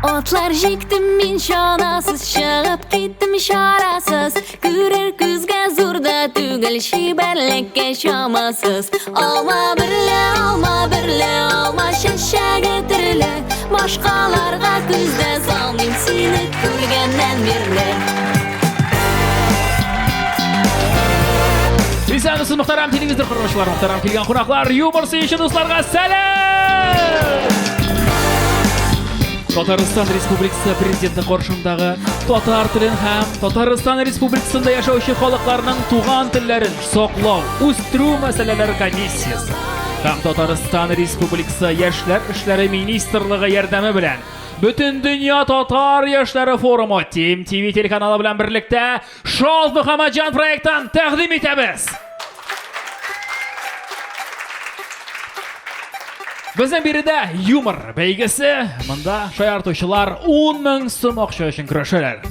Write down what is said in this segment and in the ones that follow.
Атлар җиктем мин чанасыз, чыгып киттем чарасыз. Күрер күзгә зур да түгел, чибәрлеккә чамасыз. Алма берлә, алма берлә, алма чәчәге төрле. Башкаларга күз дә салмыйм сине күргәннән бирле. Исәнмесез, мөхтәрәм телевизор караучылар, мөхтәрәм килгән кунаклар, юмор сөюче дусларга сәлам! Татарстан Республикасы Президенты каршындагы татар телен һәм Татарстан Республикасында яшәүче халыкларның туган телләрен саклау, үстерү мәсьәләләре комиссиясе һәм Татарстан Республикасы Яшьләр эшләре министрлыгы ярдәме белән Бөтендөнья татар яшьләре форумы Team TV телеканалы белән берлектә Шалт Мөхәммәтҗан проектын тәкъдим итәбез. Безнең биредә юмор бәйгесе. Монда шаяртучылар 10 мең сум акча өчен көрәшәләр.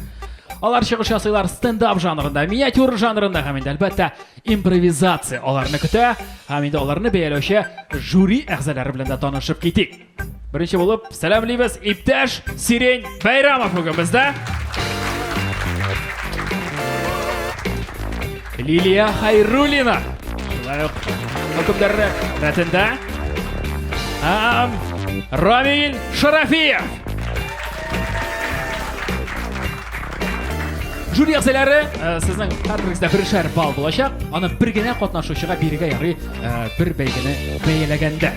Алар чыгыш ясыйлар стендап жанрында, миниатюра жанрында һәм инде әлбәттә импровизация аларны көтә һәм инде аларны бәяләүче жюри әгъзалары белән дә танышып китик. Беренче булып сәламлибез иптәш Сирень Бәйрамов бүген бездә. Лилия Хайруллина. Шулай ук хөкемдар рәтендә. Һәм Рамил Шарафиев. Жюри әгъзалары, сезнең һәрберегездә бершәр балл булачак. Аны бер генә катнашучыга бирергә ярый, бер бәйгене бәяләгәндә.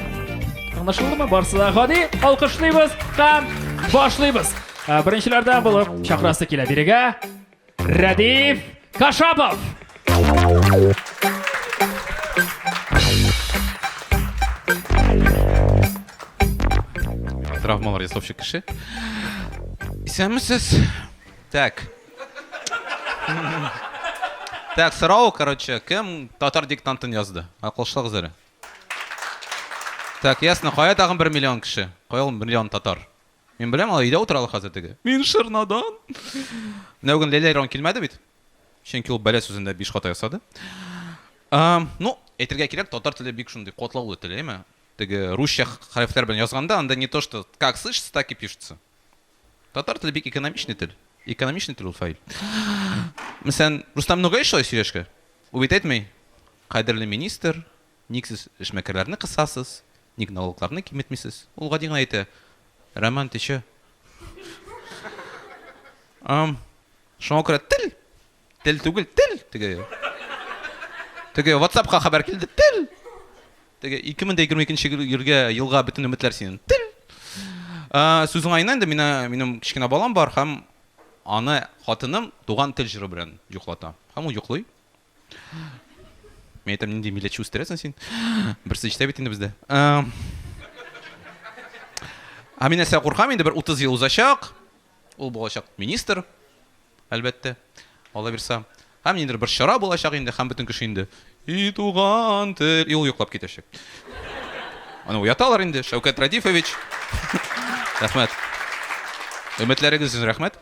Аңлашылдымы? Барысы да гади. Алкышлыйбыз һәм башлыйбыз. Беренчеләрдән булып чакырасы килә бирегә Рәдиф Кашапов. Травмалар ясаучы кеше. Исәнмесез. Так. Так, сорау, короче, кем татар диктантын язды? Алкышлагыз әле. Так, ясно, кая тагын бер миллион кеше? Кая ул миллион татар? Мин беләм, алар өйдә утыралар хәзер теге. Мин Шырнадан. Менә бүген Ләйлә Ирон килмәде бит. Чөнки ул бәла сүзендә биш хата ясады. Ну, әйтергә кирәк, татар теле бик шундый катлаулы тел, әйме? Теге русча хәрефләр белән язганда, анда не то, что как слышится, так и пишется. Татар теле бик экономичный тел. Экономичный тел ул, Фаил. Мәсәлән, Рустам Нугай шулай сөйләшкә. Ул бит әйтми, кадерле министр, ник сез эшмәкәрләрне кысасыз, ник налогларны киметмисез? Ул гади генә әйтә, Роман, ты чё? Шуңа күрә тел, тел түгел, тел, теге. Теге WhatsApp-ка хәбәр килде, тел. Теге 2022 елга елга бөтен өметләр синең. Тел. Сүз уңаеннан инде мина, минем кечкенә балам бар һәм аны хатыным туган тел җыры белән йоклата. Һәм ул йоклый. Мин әйтәм, нинди милләтче үстерәсең син? Берсе җитә бит инде бездә. Ә мин нәрсә куркам инде, бер 30 ел узачак. Ул булачак министр, әлбәттә. Алла бирса. Һәм ниндидер бер чара булачак инде, һәм бөтен кеше инде И туган тел, и ул йоклап китәчәк. Аны уяталар инде, Шәүкәт Радифович. Рәхмәт. Өметләрегез өчен рәхмәт.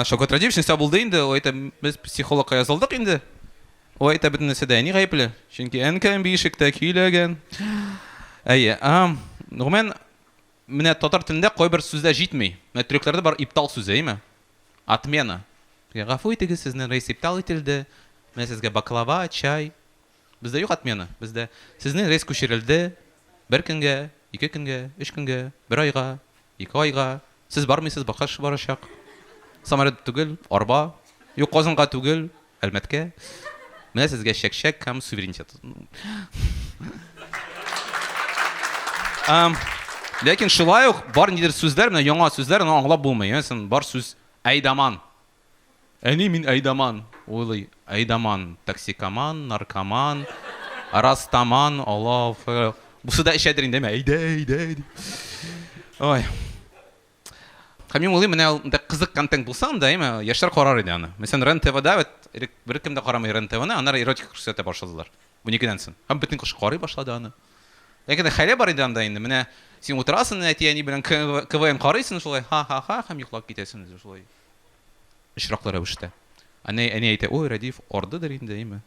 Шәүкәт Радифович нәрсә булды инде? Ул әйтә, без психологка язылдык инде. Ул әйтә, бөтен нәрсәдә әни гаепле. Чөнки әнкәм бишектә көйләгән. Әйе, гомумән, менә татар телендә кайбер сүзләр җитми. Менә төрекләрдә бар ипдал сүзе, әйеме? Отмена. Гафу итегез, сезнең рейс ипдал ителде. Менә сезгә баклава, чай. Бездә юк отмена. Бездә сезнең рейс күчерелде. Бер көнгә, ике көнгә, өч көнгә, бер айга, ике айга. Сез бармыйсыз, башка кеше барачак. Самолет түгел, арба. Юк, Казанга түгел, Әлмәткә. Менә сезгә чәк-чәк һәм суверенитет. Ләкин шулай ук бар ниндидер сүзләр, менә яңа сүзләр, аны аңлап булмый. Мәсәлән, бар сүз әйдаман. Әни, мин әйдаман. Уйлый, әйдаман, токсикоман, наркоман, растаман, Аллаһу. Бусы да эчәдер инде, әйдә, әйдә, әйдә. Ой. Һәм мин уйлыйм, менә ул кызык контент булса анда, әйме, яшьләр карар иде аны. Мәсәлән, Рен ТВда бит элек беркем дә карамый Рен ТВны, аннары эротика күрсәтә башладылар. Уникедән соң. Һәм бөтен кеше карый башлады аны. Ләкин хәле бар иде анда инде. Менә син утырасың әти-әни белән КВН карыйсың шулай, ха-ха-ха, һәм йоклап китәсең үзе шулай. Очраклы рәвештә. Әни, әни әйтә, ой, Рәдиф ардыдыр инде, әйме.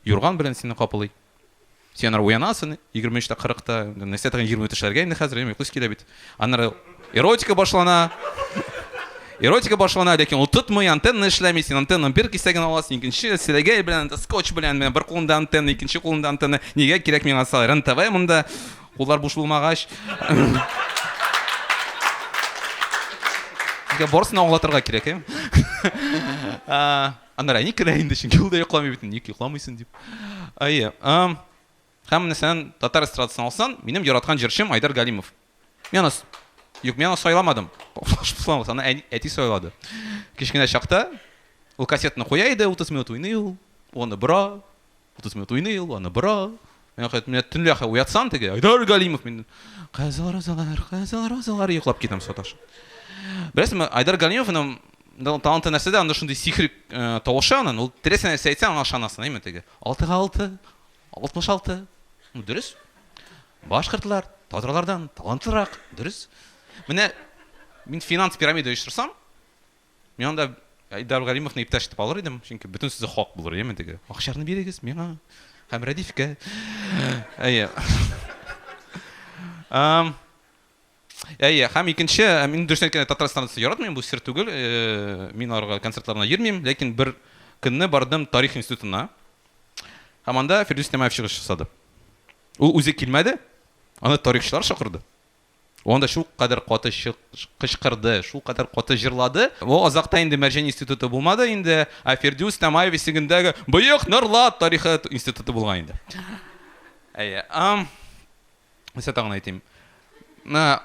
Юрган белән сине каплый. Син аннары уянасың, 23 тә 40 та, нәрсә тагын 20 минут эшләргә инде хәзер, әйме, йоклыйсы килә бит. Аннары Эротика башлана. Эротика башлана, ләкин ул тотмый, антенна эшләми, син антеннаның бер кисәген аласың, икенче селәгәй белән, скотч белән, менә бер кулында антенна, икенче кулында антенна. Нигә кирәк миңа Рен ТВ монда? Куллар буш булмагач. Нигә барысын аңлатырга кирәк, ә? Аннары әни керә инде, чөнки ул да йокламый бит, ник йокламыйсың дип. Әйе. Һәм мәсәлән, татар эстрадасын алсаң, минем яраткан җырчым Айдар Галимов. Мин аны Юк, мин аны сайламадым. Аны әти сайлады. Кечкенә чакта ул кассетаны куя иде, 30 минут уйный ул, аны бора, 30 минут уйный ул, аны бора. Мин хәтта менә төнлә уятсам теге, Айдар Галимов мин кызыл розалар, кызыл розалар йоклап китәм саташып. Беләсеңме, Айдар Галимовның таланты нәрсәдә, анда шундый сихри э, тавышы аның, ул теләсә нәрсә әйтсә, аңа ышанасың, әйме теге. Алтыга алты, 66. Ну, дөрес. Башкортлар татарлардан талантлырак, дөрес. Менә мин финанс пирамида оештырсам, мин анда Айдар Галимовны иптәш итеп алыр идем, чөнки бөтен сүзе хак булыр, яме теге. Акчаны бирегез миңа һәм Рәдифкә. Әйе. Әйе, һәм икенче, мин дөресен әйткәндә татар эстрадасын яратмыйм, бу сер түгел. Мин аларга концертларына йөрмим, ләкин бер көнне бардым тарих институтына. Һәм анда Фирдүс Тямаев чыгыш ясады. Ул үзе килмәде, аны тарихчылар чакырды. Ул анда шул кадәр каты кычкырды, шул кадәр каты җырлады. Ул азакта инде Мәрҗани институты булмады инде, ә Фирдүс Тямаев исемендәге Бөек Норлат тарихы институты булган инде. Әйе. Нәрсә тагын әйтим? Менә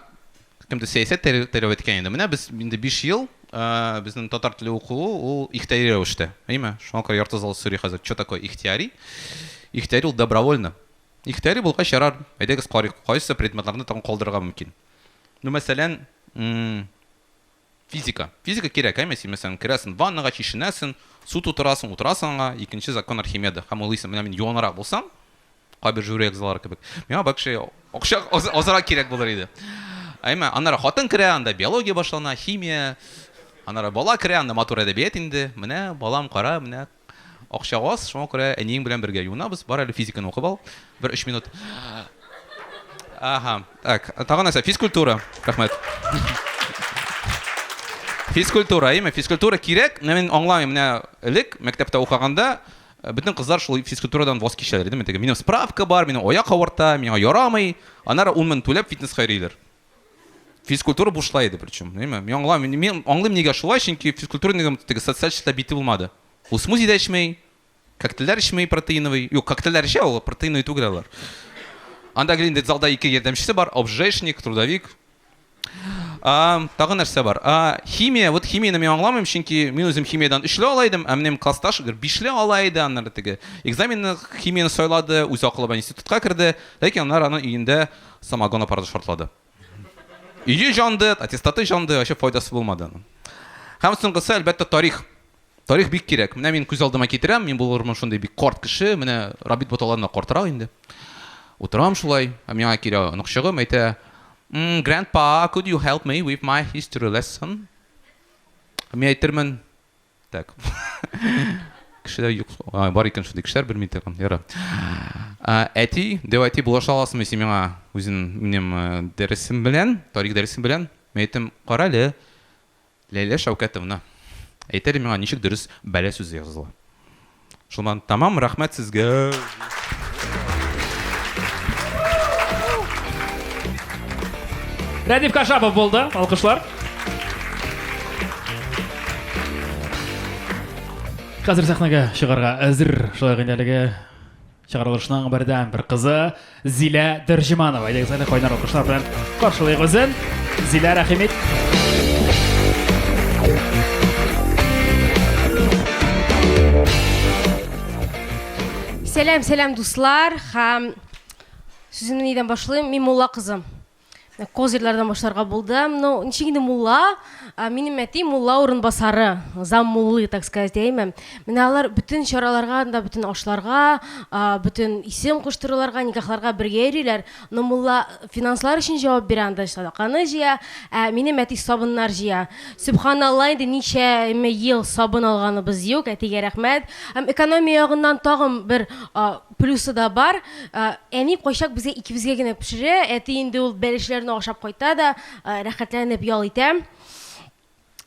кемдер сәясәт таләп иткән инде. Менә без инде 5 ел безнең татар теле укуы ул ихтыяри рәвештә. Әйме? Шуңа күрә ярты зал сорый хәзер, что такое ихтыяри? Ихтыяри ул добровольно. Ихтыяри булгач, ярар, әйдәгез карыйк, кайсы предметларны тагын калдырырга мөмкин. Ну, мәсәлән, физика. Физика кирәк, әйме? Син, мәсәлән, керәсең ваннага, чишенәсең, су тутырасың, утырасың аңа, икенче закон Архимеда. Һәм уйлыйсың, менә мин юанрак булсам, кайбер жюри әгъзалары кебек, миңа вообще акча азрак кирәк булыр иде. Әйме, аннары хатын керә, анда биология башлана, химия, аннары бала керә, анда матур әдәбият инде. Менә, балам, кара, менә акча аз, шуңа күрә әниең белән бергә юынабыз. Бар әле физиканы укып ал. Бер өч минут. Ага, так, тагын нәрсә? Физкультура. Рәхмәт. Физкультура, әйеме? Физкультура кирәк. Менә мин аңламыйм, менә элек мәктәптә укыганда бөтен кызлар шул физкультурадан ваз кичәләр иде. Теге минем справка бар, минем аяк авырта, миңа ярамый. Аннары 10 мең түләп фитнеска йөриләр. Физкультура бушлай иде причем. Әйеме? Мин аңламыйм, мин аңлыйм нигә шулай, чөнки физкультурникның теге социаль челтәр бите булмады. Ул смузи дә эчми, коктейльләр эчми протеиновый. Юк, коктейльләр эчә ул, протеиновый түгел алар. Анда инде залда ике ярдәмчесе бар, обжешник, трудовик. А, тагын нәрсә бар? А, химия, вот химияне мин аңламыйм, чөнки мин үзем химиядән өчле ала идем, ә минем классташ бишле ала иде, аннары теге экзаменны химияне сайлады, үз акылы белән институтка керде, ләкин аннары аның өендә самогон аппараты шартлады. Өе җанды, аттестаты җанды, вообще файдасы булмады аның. Һәм соңгысы, әлбәттә, тарих. Тарих бик кирәк. Менә мин күз алдыма китерәм, мин булырмын шундый бик карт кеше, менә Рабит Баталлардан да картрак инде. Утырам шулай, ә миңа килә оныкчыгым, әйтә, Grandpa, could you help me with my history lesson? Мин әйтермен, так. Кешеләр юк, бар икән шундый кешеләр, белми торган, яра. Әти, дәү әти, булаша аласыңмы син миңа үзен минем дәресем белән, тарих дәресем белән? Мин әйттем, кара әле, Ләйлә Шәүкәтовна, әйт әле миңа, ничек дөрес бәла сүзе языла? Шуннан тәмам, рәхмәт сезгә. Рәдиф Кашапов булды. Алкышлар. Хәзер сәхнәгә чыгарга әзер. Шулай ук инде әлеге чыгарылышның бердән бер кызы Зилә Дөрҗеманова. Әйдәгез әле кайнар алкышлар белән каршылыйк үзен. Зилә, рәхим ит. Сәлам, сәлам, дуслар. Һәм сүземне нидән башлыйм? Мин мулла кызым. Козырьлардан башларга булдым. Ну, ничек инде мулла? Минем әти мулла урынбасары, зам муллы, так сказать, әйме. Менә алар бөтен чараларга, анда бөтен ашларга, бөтен исем куштыруларга, никахларга бергә йөриләр. Но мулла финанслар өчен җавап бирә, анда садаканы җыя, ә минем әти сабыннар җыя. Сөбханалла, инде ничә ел сабын алганыбыз юк, әтигә рәхмәт. Һәм экономия ягыннан тагын бер плюсы да бар. Әни кайчак безгә икебезгә генә пешерә, әти инде ул бәлешләрне әйберләрне ашап кайта да, рәхәтләнеп ял итә.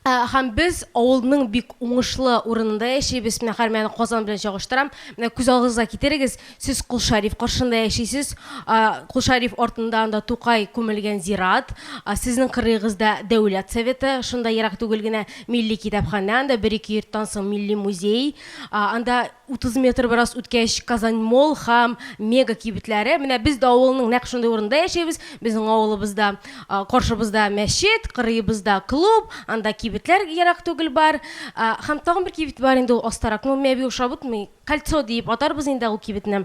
Һәм без авылның бик уңышлы урынында яшибез. Менә хәзер мин Казан белән чагыштырам. Менә күз алдыгызга китерегез, сез Кол Шәриф каршында яшисез. Кол Шәриф артында анда Тукай күмелгән зират. Сезнең кырыегызда Дәүләт Советы, шунда ерак түгел генә Милли китапханә, анда бер-ике йорттан соң Милли музей. Анда 30 метр бераз үткәч, Казань Молл һәм Мега кибетләре. Менә без дә авылның нәкъ шундый урынында яшибез. Безнең авылыбызда каршыбызда мәчет, кырыебызда клуб, анда кибетләр ерак түгел бар. Һәм тагын бер кибет бар инде ул астарак. Ну, миңа бик ошап бетми. Кольцо диеп атарбыз инде ул кибетне.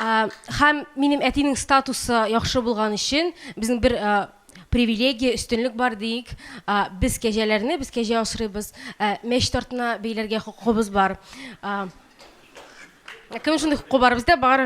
Һәм минем әтинең статусы яхшы булган өчен безнең бер привилегия, өстенлек бар диик. Без кәҗәләрне, без кәҗә асрыйбыз, мәчет артына бәйләргә хокукыбыз бар. Кем шундый хокукы бар? Бездә бар.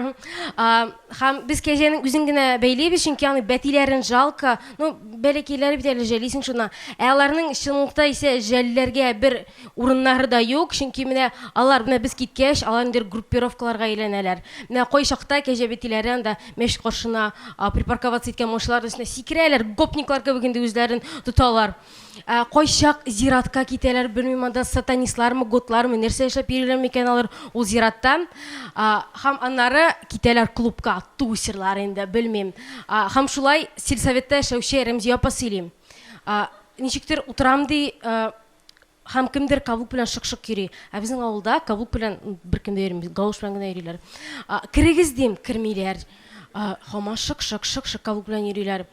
Һәм без кәҗәнең үзен генә бәйлибез, чөнки аның бәтиләрен жалко. Ну, бәләкәйләре бит әле жәлисең шуны. Ә аларның чынлыкта исә жәлләргә бер урыннары да юк, чөнки менә алар, менә без киткәч, алар инде группировкаларга әйләнәләр. Менә кайчакта кәҗә бәтиләре анда Мәчет каршына припарковаться иткән машиналарның өстенә сикерәләр, гопниклар кебек инде үзләрен тоталар. Кайчак зиратка китәләр, белмим анда сатанистлармы, готлармы, нәрсә эшләп йөриләр микән алар ул зиратта. Һәм аннары китәләр клубка, тусерлар инде, белмим. Һәм шулай сельсоветта эшләүче Рәмзия апа сөйли. Ничектер утырам ди, Һәм кемдер каблук белән шык-шык йөри. Ә безнең авылда каблук белән беркем дә йөрми, галош белән генә йөриләр. Керегез дим, кермиләр. Һаман шык-шык, шык-шык каблук белән йөриләр.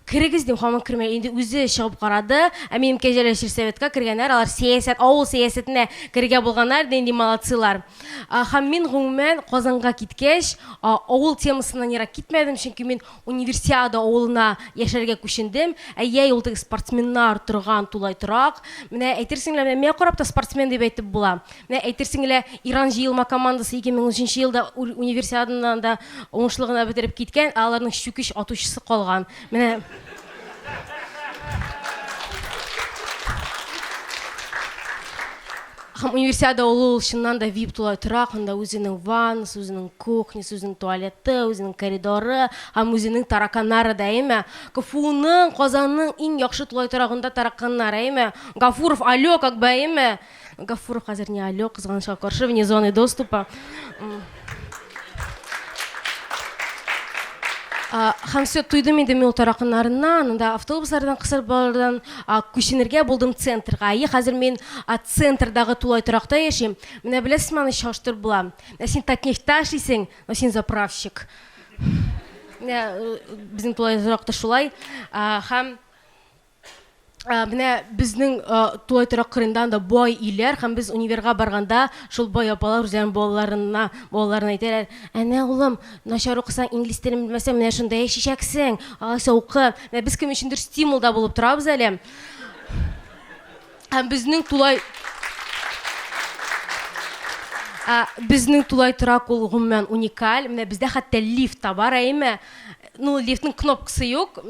Керегез дим, һаман кермиләр. Инде үзе чыгып карады. Ә минем кәҗәләр сельсоветка кергәннәр, алар сәясәт, авыл сәясәтенә керергә булганнар, нинди молодцылар. Һәм мин гомумән Казанга киткәч, авыл темасыннан ерак китмәдем, чөнки мин Универсиада авылына яшәргә күчендем. Әйәй, ул теге спортсменнар торган тулай торак. Менә әйтерсең лә, менә миңа карап та спортсмен дип әйтеп була. Менә әйтерсең лә, Иран җыелма командасы 2013 елда Универсиаданы да уңышлы гына бетереп киткән, ә аларның чүкеч атучысы калган. Менә Һәм Универсиада ул ул чыннан да вип тулай торак, анда үзенең ваннасы, үзенең кухнясы, үзенең туалеты, үзенең коридоры һәм үзенең тараканнары да, әйеме? КФУның, Казанның иң яхшы тулай торагында тараканнар, әйеме? Гафуров, алло, как бы, әйеме? Гафуров хәзер не алло, кызганычка каршы, вне зоны доступа. Һәм все, туйдым инде мин ул тараканнарыннан, анда автобуслардан кысыр балалардан күченергә булдым центрга. Әйе, хәзер мин центрдагы тулай торакта яшим. Менә беләсезме, аны чагыштырып була. Менә син Татнефтьта эшлисең, но син заправщик. Менә э, безнең тулай торакта шулай. Һәм Менә безнең тулай торак кырында анда бай өйләр һәм без универга барганда шул бай апалар үзләренең балаларына балаларына әйтәләр, әнә улым, начар укысаң, инглиз телен белмәсәң, менә шунда яшәячәксең, алайса укы. Менә без кем өчендер стимул да булып торабыз әле. Һәм безнең тулай безнең тулай торак ул гомумән уникаль. Менә бездә хәтта лифт та бар, әйеме? Ну, лифтның кнопкасы юк.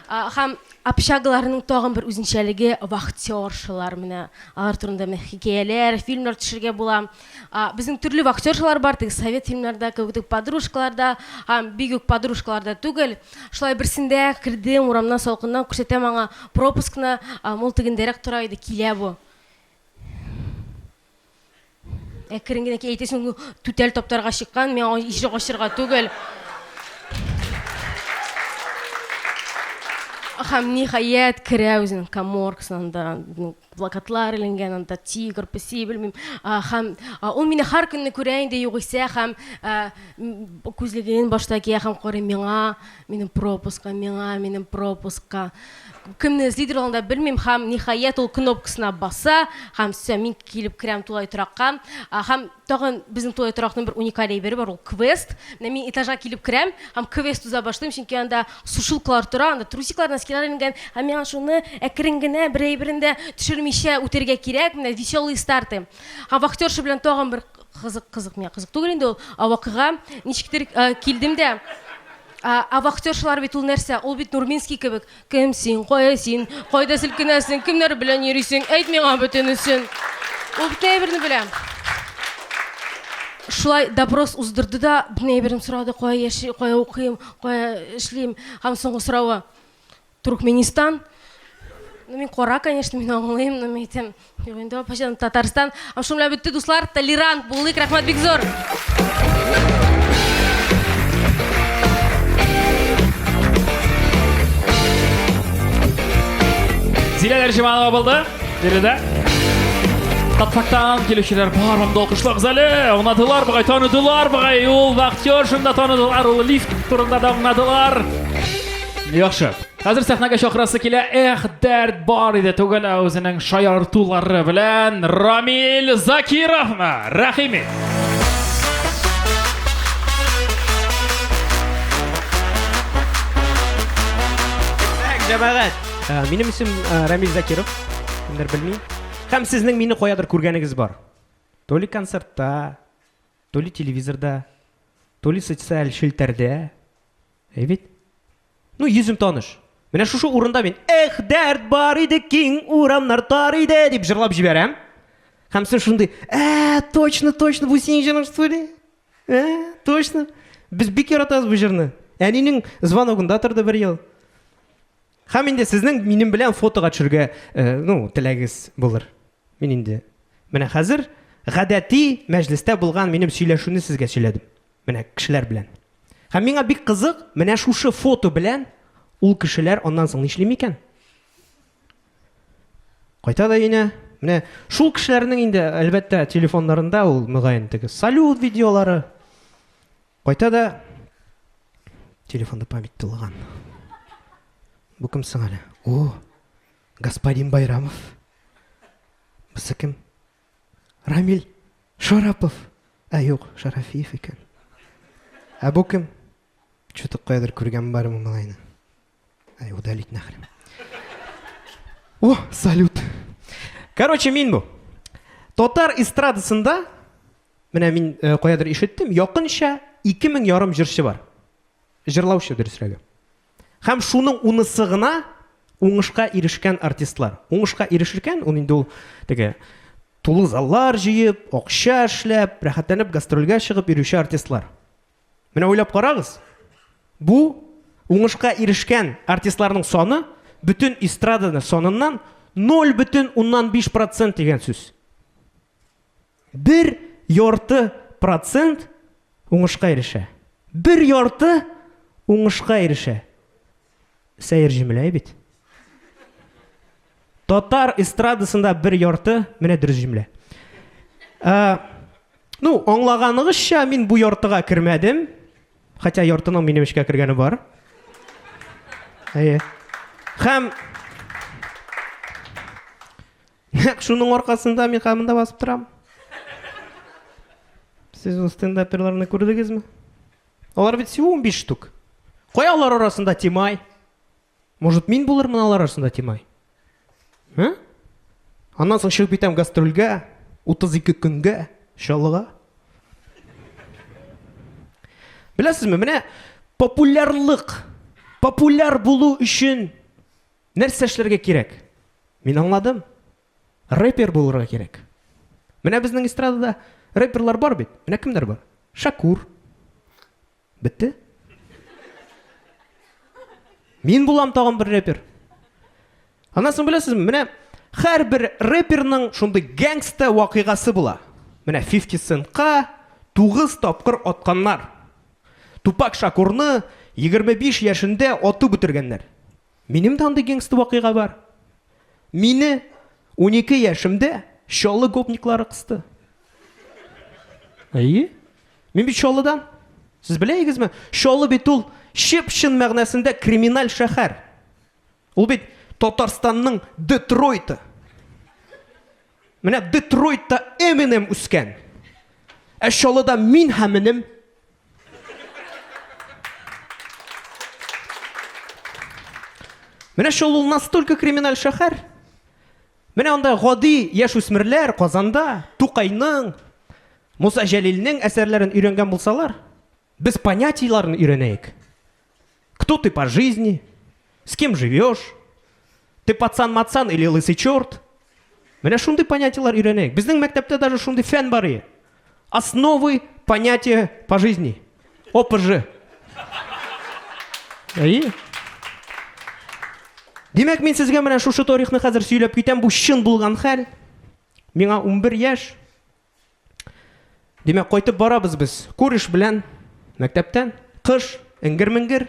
Һәм общагаларның тагын бер үзенчәлеге вахтершалар. Менә алар турында менә хикәяләр, фильмнар төшерергә була. Безнең төрле вахтершалар бар, теге совет фильмнарда кебек теге подружкалар да, һәм бик үк подружкалар да түгел. Шулай берсендә кердем, урамнан салкыннан күрсәтәм аңа пропускны, ул тегендәрәк тора иде, килә бу. Әкрен генә әйтәсең, түтәл таптарга чыккан, миңа ишек ачырга түгел. Һәм ниһаять керә үзенең коморкасына, анда плакатлар эленгән, анда тигр, песи, белмим. Һәм ул мине һәр көнне күрә инде югыйсә, һәм күзлеген башта кия һәм карый миңа, минем пропускка, миңа, минем пропускка. Кемне эзлидер ул анда белмим, һәм ниһаять ул кнопкасына баса, һәм всё, мин килеп керәм тулай торакка. Һәм тагын безнең тулай торакның бер уникаль әйбере бар, ул квест. Менә мин этажга килеп керәм һәм квест уза башлыйм, чөнки анда сушилкалар тора, анда трусиклар, носкилар эленгән, һәм миңа шуны әкрен генә бер әйберен дә төшермичә үтәргә кирәк, менә веселые старты. Һәм вахтерша белән тагын бер кызык, кызык миңа кызык түгел инде ул, вакыйга, ничектер килдем дә, Ә вахтершылар бит ул нәрсә? Ул бит Нурминский кебек. Кем син, кая син, кайда селкенәсең, кемнәр белән йөрисең, әйт миңа бөтенесен. Ул бөтен әйберне белә. Шулай допрос уздырды да, бөтен әйберен сорады, кая яши, кая укыйм, кая эшлим. Һәм соңгы соравы, Туркменистан. Ну, мин кара, конечно, мин аңлыйм, но мин әйтәм, юк инде, апа җаным, Татарстан. Һәм шуның белән бетте, дуслар, толерант булыйк, рәхмәт бик зур. Зилә Дәрҗеманова булды. Биредә. Татфактан килүчеләр бар, монда алкышлагыз әле. Аңладылар бугай, таныдылар бугай. Ул вахтер шунда таныдылар, ул лифт турында да аңладылар. Яхшы. Хәзер сәхнәгә чакырасы килә. Эх, дәрт бар иде түгел, ә үзенең шаяртулары белән Рамил Закировны. Рәхим ит. Так, җәмәгать. Э, минем исем э, Рамил Закиров. Кемдер белми. Һәм сезнең мине каядыр күргәнегез бар. То ли концертта, то ли телевизорда, то ли социаль челтәрдә. Әй бит. Ну, йөзем таныш. Менә шушы урында мин Эх, дәрт бар иде, киң урамнар тар иде дип җырлап җибәрәм. Һәм син шундый, ә, точно, точно, бу синең җырың, что ли? Ә, точно. Без бик яратабыз бу җырны. Әнинең звоногында торды бер ел. Һәм инде сезнең минем белән фотога төшергә, э, ну, теләгез булыр. Мин инде менә хәзер гадәти мәҗлестә булган минем сөйләшүне сезгә сөйләдем. Менә кешеләр белән. Һәм миңа бик кызык, менә шушы фото белән ул кешеләр аннан соң нишли микән? Кайта да өенә. Менә шул кешеләрнең инде, әлбәттә, телефоннарында ул мөгаен теге салют видеолары. Кайта да телефонда память тулган. Бу кем соң әле? О, господин Байрамов. Бусы кем? Рамил Шарапов. Ә юк, Шарафиев икән. Ә бу кем? Что-то каядыр күргән бар бу малайны. Әй, удалить нахрен. О, салют. Короче, мин бу. Татар эстрадасында, менә мин э, каядыр ишеттем, якынча 2000 ярым җырчы бар. Җырлаучы дөресрәге. Һәм шуның унысы гына уңышка ирешкән артистлар. Уңышка ирешелгән, ул инде ул теге тулы заллар җыеп, акча эшләп, рәхәтләнеп гастрольгә чыгып йөрүче артистлар. Менә уйлап карагыз, бу уңышка ирешкән артистларның саны бөтен эстраданы саныннан 0,5% дигән сүз. Бер ярты процент уңышка ирешә. Бер ярты уңышка ирешә. Сәер җөмлә бит. Татар эстрадасында бер ярты, менә дөрес җөмлә. Ә, ну, аңлаганыгызча, мин бу яртыга кермәдем. Хотя яртының минем эчкә кергәне бар. Әйе. Һәм Нәкъ шуның аркасында мин хәзер монда басып торам. Сез ул стендаперларны күрдегезме? Алар бит всего 15 штук. Кая алар арасында Тимай? Может, мин булырмын алар арасында Тимай? Ә? Аннан соң чыгып китәм гастрольгә, 32 көнгә, Чаллыга. Беләсезме, менә популярлык, популяр булу өчен Нәрсә эшләргә кирәк? Мин аңладым. Рэпер булырга кирәк. Менә безнең эстрадада рэперлар бар бит. Менә кемнәр бар? Шакур. Бетте. Мин булам тагын бер рэпер. Аннан соң беләсезме, менә һәрбер рэперның шундый гангста вакыйгасы була. Менә 50 Центка 9 тапкыр атканнар. Тупак Шакурны 25 яшендә атып үтергәннәр. Минем дә андый гангста вакыйга бар. Мине 12 яшемдә Чаллы гопниклары кысты. Әйе. Мин бит Чаллыдан. Сез беләгезме? Чаллы бит ул чып-чын мәгънәсендә криминаль шәһәр. Ул бит Татарстанның Детройты. Менә Детройтта Эминем үскән. Ә Чаллыда мин һәм энем. Менә Чаллы ул настолько криминаль шәһәр. Менә анда гади яшүсмерләр Казанда Тукайның, Муса Җәлилнең әсәрләрен өйрәнгән булсалар, без понятиеләрен өйрәнәек. Кто ты по жизни? С кем живешь? Ты пацан-мацан или лысый черт? Менә шундый понятиеләр өйрәнәек. Безнең мәктәптә даже шундый фән бар иде. Основы понятия по жизни. ОПЖ. Әйе. Димәк, мин сезгә менә шушы тарихны хәзер сөйләп китәм. Бу чын булган хәл. Миңа 11 яшь. Димәк, кайтып барабыз без кореш белән мәктәптән. Кыш, эңгер-меңгер.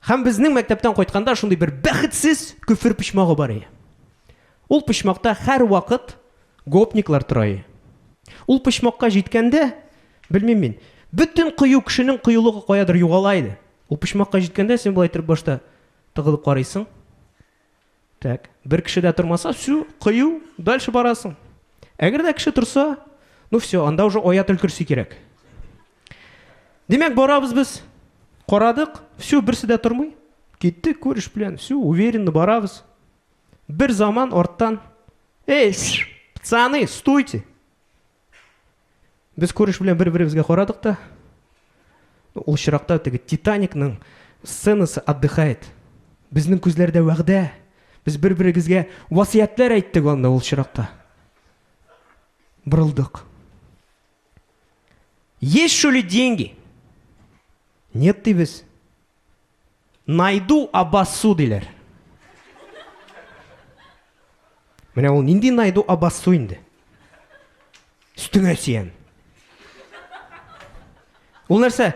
Һәм безнең мәктәптән кайтканда шундый бер бәхетсез көфер почмагы бар иде. Ул почмакта һәрвакыт гопниклар тора иде. Ул почмакка җиткәндә, белмим мин, бөтен кыю кешенең кыюлыгы каядыр югала иде. Ул почмакка җиткәндә син болай итеп башта тыгылып карыйсың. Так, бер кеше дә тормаса, всё, кыю, дальше барасың. Әгәр дә кеше торса, ну всё, анда уже аятел көрси кирәк. Димәк, барабыз без. Карадык, всё, берсе дә тормый. Киттек, күреш белән, всё, уверенно барабыз. Бер заман арттан, эй, пацаны, стойте. Без күреш белән бер-беребезгә карадык та, ул чиракта теге Титаникның сценасы отдыхает. Безнең күзләрдә вәгъдә. Без бер-беребезгә васыятьләр әйттек анда ул чиракта. Борылдык. Есть что ли деньги? Нет, дибез. Найду абассу диләр. Менә ул нинди найду абассу инде? Өстеңә сиям. Ул нәрсә?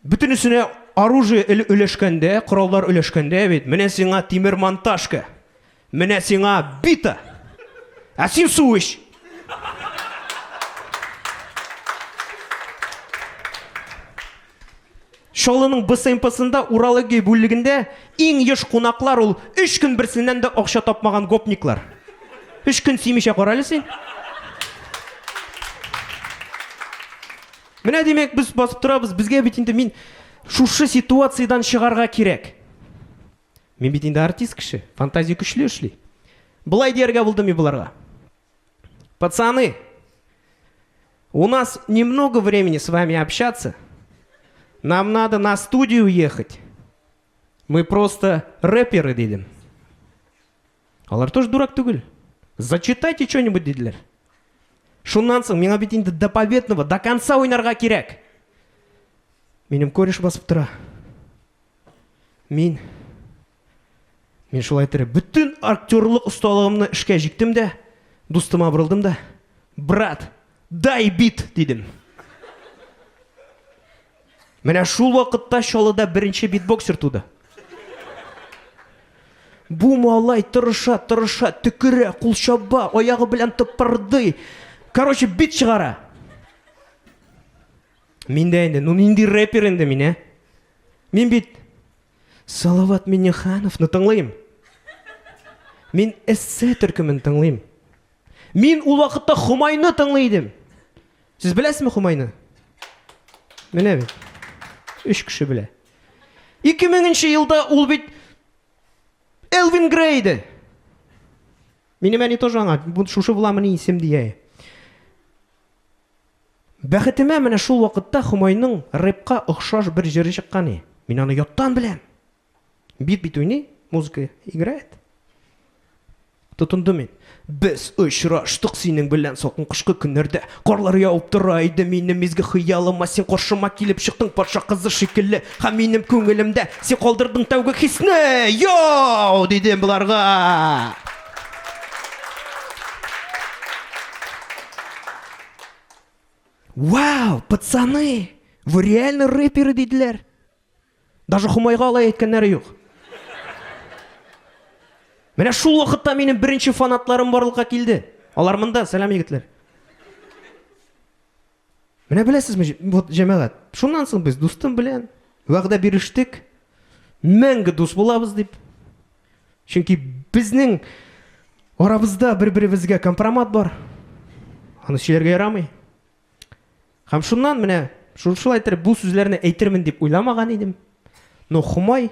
Бөтенесенә оружие өләшкәндә, кораллар өләшкәндә бит, менә сиңа тимер монтажка. Менә сиңа бита! Ә син су эч! Чаллының БСМПсында урология бүлегендә иң еш кунаклар ул өч көн берсеннән дә акча тапмаган гопниклар. Өч көн симичә кара әле син. Менә димәк, без басып торабыз, безгә бит инде мин шушы ситуациядән чыгарга кирәк. Мин бит инде артист кеше, фантазия көчле эшли. Болай дияргә булдым мин боларга. Пацаны, у нас немного времени с вами общаться. Нам надо на студию ехать. Мы просто рэперы, дидем. Алар тоже дурак түгел. Зачитайте что-нибудь, диделәр. Шуннан соң миңа бит инде до победного, до конца уйнарга кирәк. Минем кореш басып тора. Мин Мин шулай иттереп бөтен актерлык осталыгымны эшкә җиктем дә, дустыма борылдым да, брат, дай бит, дидем. Менә шул вакытта Чаллыда беренче битбоксер туды. Бу малай тырыша, тырыша, төкерә, кул чаба, аягы белән тыпырдый. Короче, бит чыгара. Мин дә инде, ну нинди рэпер инде мин, ә? Мин бит Салават Миннехановны тыңлыйм. Мин эссе төркемен тыңлыйм. Мин ул вакытта Хумайны тыңлый идем. Сез беләсезме Хумайны? Менә бит. Өч кеше белә. 2000 елда ул бит Элвин Грей иде. Минем әни тоже аңа, шушы буламыни исем дия. Бәхетемә менә шул вакытта Хомайның рэпка охшаш бер җыры чыккан и. Мин аны яттан беләм. Бит бит уйный, музыка играет. Тотындым мин. Без очраштык синең белән салкын кышкы көннәрдә. Карлар явып тора иде минем изге хыялыма. Син каршыма килеп чыктың патша кызы шикелле. Һәм минем күңелемдә син калдырдың тәүге хисне. Йоу, дидем боларга. Вау, пацаны, вы реально рэперы, диделәр. Даже Хумайга алай әйткәннәре юк. Менә шул вакытта минем беренче фанатларым барлыкка килде. Алар монда, сәлам егетләр. Менә беләсезме, вот җәмәгать, шуннан соң без дустым белән вәгъдә бирештек, мәңге дус булабыз дип. Чөнки безнең арабызда бер-беребезгә компромат бар. Аны сөйләргә ярамый. Һәм шуннан менә шушылай итеп бу сүзләрне әйтермен дип уйламаган идем. Но Хумай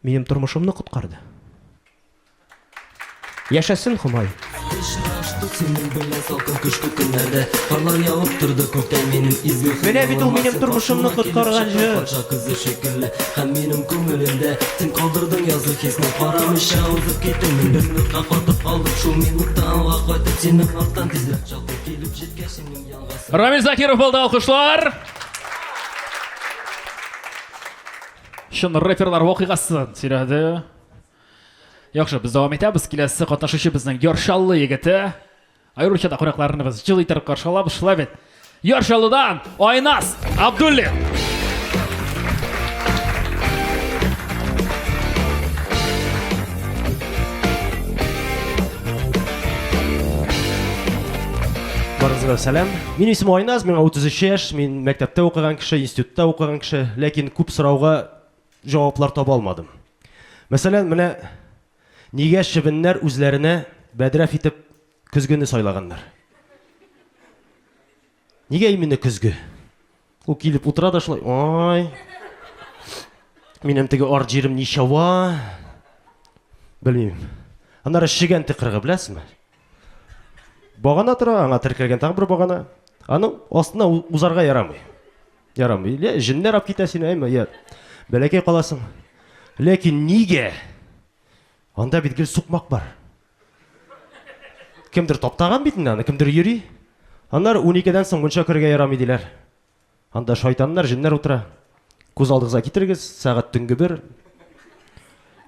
минем тормышымны коткарды. Яшәсен Хомай! Очраштык синең белән салкын кышкы көннәрдә. Карлар явып торды күктә минем изге Менә бит ул минем тормышымны коткарган җыр. Патша кызы шикелле һәм минем күңелемдә син калдырдың язгы хисне карамыйча узып киттең. Мин бер минутка катып калдым шул минутта алга кайтып синең арттан тизрәк чалкын килеп. Рамил Закиров булды, алкышлар. Чын рэперлар вакыйгасын сөйләде. Яхшы, без дәвам итәбез. Киләсе катнашучы безнең Яр Чаллы егете. Аеруча да кунакларны без җылы итеп каршы алабыз, шулай бит. Яр Чаллыдан Айназ Абдуллин. Барыгызга сәлам. Минем исемем Айназ, миңа 33 яшь, мин мәктәптә укыган кеше, институтта укыган кеше, ләкин күп сорауга җаваплар таба алмадым. Мәсәлән, менә нигә чебеннәр үзләренә бәдрәф итеп көзгене сайлаганнар? Нигә именно көзге? Ул килеп утыра да шулай, ой, минем теге арт җирем ничава? Белмим. Аннары чегән тыкрыгы, беләсезме? Багана тора, аңа теркәлгән тагын бер багана. Аның астына узарга ярамый. Ярамый. Лә, җеннәр алып китә сине, әйме, я. Бәләкәй каласың. Ләкин нигә? Анда бит гел сукмак бар. Кемдер таптаган бит инде аны, кемдер йөри. Аннары 12-дән соң мунча керергә ярамый диләр. Анда шайтаннар, җеннәр утыра. Күз алдыгызга китерегез, сәгать төнге бер.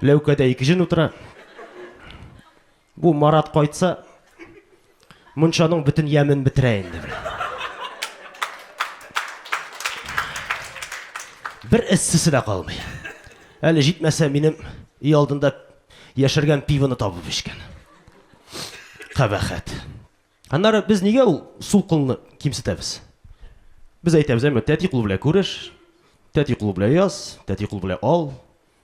Ләүкәдә ике җен утыра. Бу Марат кайтса, мунчаның бөтен ямен бетерә инде. Бер эссесе дә калмый. Әле җитмәсә минем өй алдында яшергән пивоны табып эчкән. Кабахәт. Аннары без нигә ул сул кулны кимсетәбез? Без әйтәбез, әмма тәти кул белән күреш, тәти кул белән яз, тәти кул белән ал.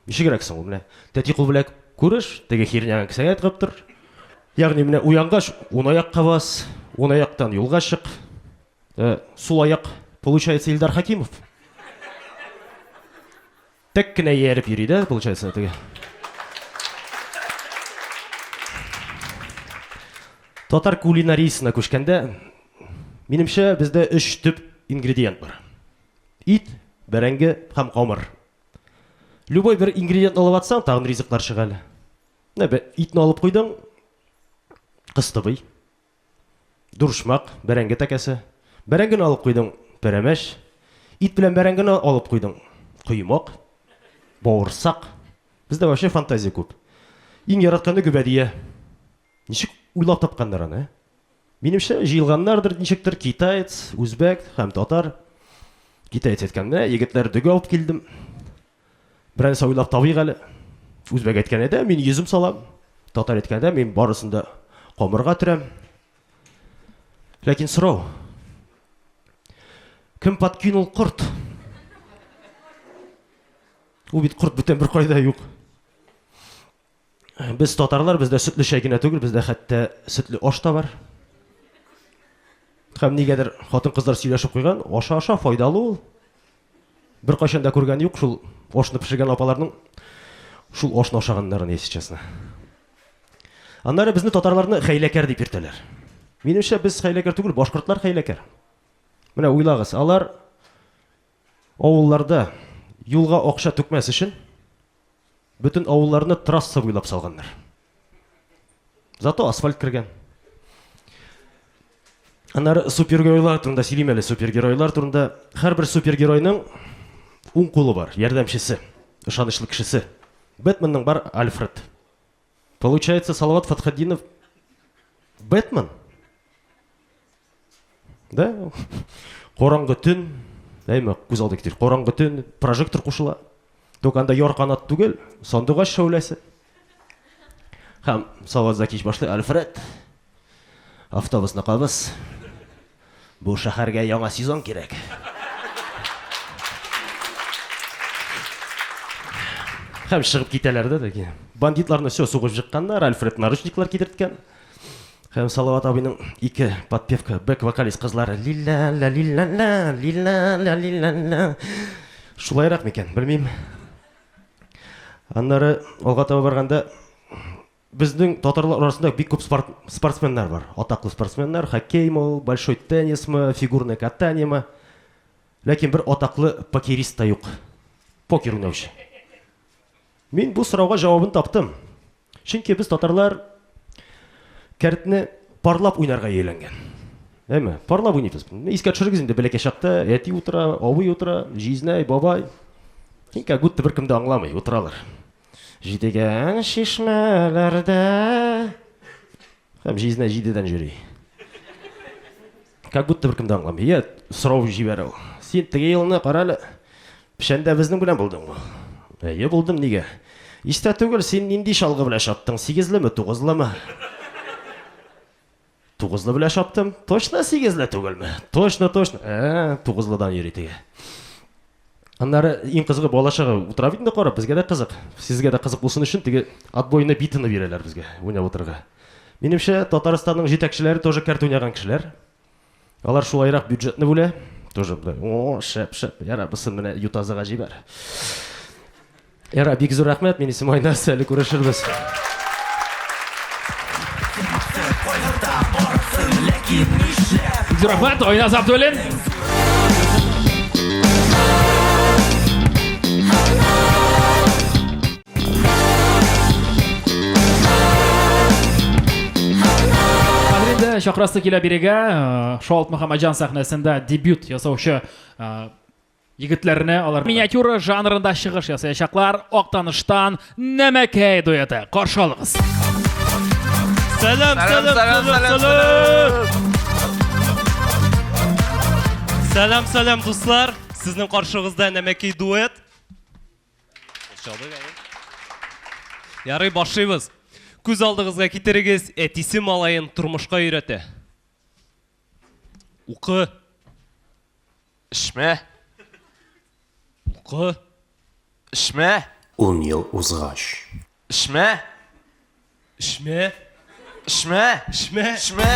Ничегрәк соң ул менә? Тәти кул белән күреш, теге херняны кесәгә тыгып тор. Ягъни менә уянгач, ун аякка бас, ун аяктан юлга чык. Э, сул аяк, получается, Илдар Хакимов. Тек кенә ияреп йөри дә, получается, теге. Татар кулинариясенә күчкәндә, минемчә, бездә өч төп ингредиент бар. Ит, бәрәңге һәм камыр. Любой бер ингредиентны алып атсаң, тагын ризыклар чыга әле. Менә итне алып куйдың, кыстыбый. Дуршмак, бәрәңге тәкәсе. Бәрәңгене алып куйдың, пәрәмәч. Ит белән бәрәңгене алып куйдың, коймак, бавырсак. Бездә вообще фантазия күп. Иң яратканы гөбәдия. Ничек уйлап тапканнар аны, ә? Минемчә, җыелганнардыр ничектер китаец, үзбәк һәм татар. Китаец әйткән, менә егетләр дөге алып килдем. Берәрсе уйлап табыйк әле. Үзбәк әйткән әйдә, мин йөзем салам. Татар әйткән әйдә, мин барысын да камырга төрәм. Ләкин сорау. Кем подкинул корт? Ул бит корт бүтән бер кайда юк. Без татарлар, бездә сөтле чәй генә түгел, бездә хәтта сөтле аш та бар. Һәм нигәдер хатын-кызлар сөйләшеп куйган, аша-аша файдалы ул. Беркайчан да күргән юк шул ашны пешергән апаларның шул ашны ашаганнарын, если честно. Аннары безне татарларны хәйләкәр дип йөртәләр. Минемчә, без хәйләкәр түгел, башкортлар хәйләкәр. Менә уйлагыз, алар авылларда юлга акча түкмәс өчен бөтен авылларны трасса буйлап салганнар. Зато асфальт кергән. Аннары супергеройлар турында сөйлим әле, супергеройлар турында. Һәрбер супергеройның уң кулы бар, ярдәмчесе, ышанычлы кешесе. Бэтменның бар Альфред. Получается, Салават Фатхетдинов Бэтмен? Да? Караңгы төн, әйме, күз алды китер. Караңгы төн, прожектор кушыла. Только анда яр канат түгел, сандугач шәүләсе. Һәм Салават Закич башлый, Альфред, автобусны кабыз. Бу шәһәргә яңа сезон кирәк. Һәм чыгып китәләр дә теге. Бандитларны все сугып жыкканнар, Альфред наручниклар кидерткән. Һәм Салават абыйның ике подпевка, бэк вокалист кызлары лилла ла лилла ла лилла ла лилла ла. Шулайрак микән, белмим. Аннары алга таба барганда безнең татарлар арасында бик күп спорт, спортсменнар бар. Атаклы спортсменнар, хоккеймы ул, большой теннисмы, фигурное катаниемы. Ләкин бер атаклы покерист та юк. Покер уйнаучы. Мин бу сорауга җавабын таптым. Чөнки без татарлар кәртне парлап уйнарга ияләнгән. Әйме, парлап уйныйбыз. Искә төшерегез инде, бәләкәй чакта әти утыра, абый утыра, җизнәй, бабай. И как будто беркем дә аңламый, утыралар. Җидегән чишмәләрдә. Һәм җизнәй җидедән йөри. Как будто беркем дә аңламый. Я сорау җибәрә ул. Син теге елны кара әле, печәндә безнең белән булдыңмы? Әйе, булдым, нигә? Истә түгел, син нинди чалгы белән чаптың, сигезлеме, тугызлымы? Тугызлы белән чаптым. Точно сигезле түгелме? Точно, точно. Ә, тугызлыдан йөри теге. Аннары иң кызыгы бала чага утыра бит инде карап, безгә дә кызык. Сезгә дә кызык булсын өчен теге отбойный битаны бирәләр безгә уйнап утырырга. Минемчә, Татарстанның җитәкчеләре тоже кәрт уйнаган кешеләр. Алар шулайрак бюджетны бүлә. Тоже о, шәп, шәп. Яра, бусын менә Ютазыга җибәр. Яра, бик зур рәхмәт. Мин исем Айназ, әле күрешербез. Бик зур рәхмәт, Айназ Абдуллин. Хәзер инде чакырасы килә бирегә э, Шалт Мөхәммәтҗан сәхнәсендә дебют ясаучы э, егетләрне алар миниатюра жанрында чыгыш ясаячаклар. Актаныштан Нәмәкәй дуэты. Каршы алыгыз. Сәлам, сәлам, сәлам, сәлам. Сәлам, сәлам, дуслар. Сезнең каршыгызда Нәмәкәй дуэт. Ярый, башлыйбыз. Күз алдыгызга китерегез, әтисе малаен тормышка өйрәтә. Укы. Эчмә. Укы. Эчмә. Ун ел узгач. Эчмә. Эчмә. Эчмә. Эчмә. Эчмә.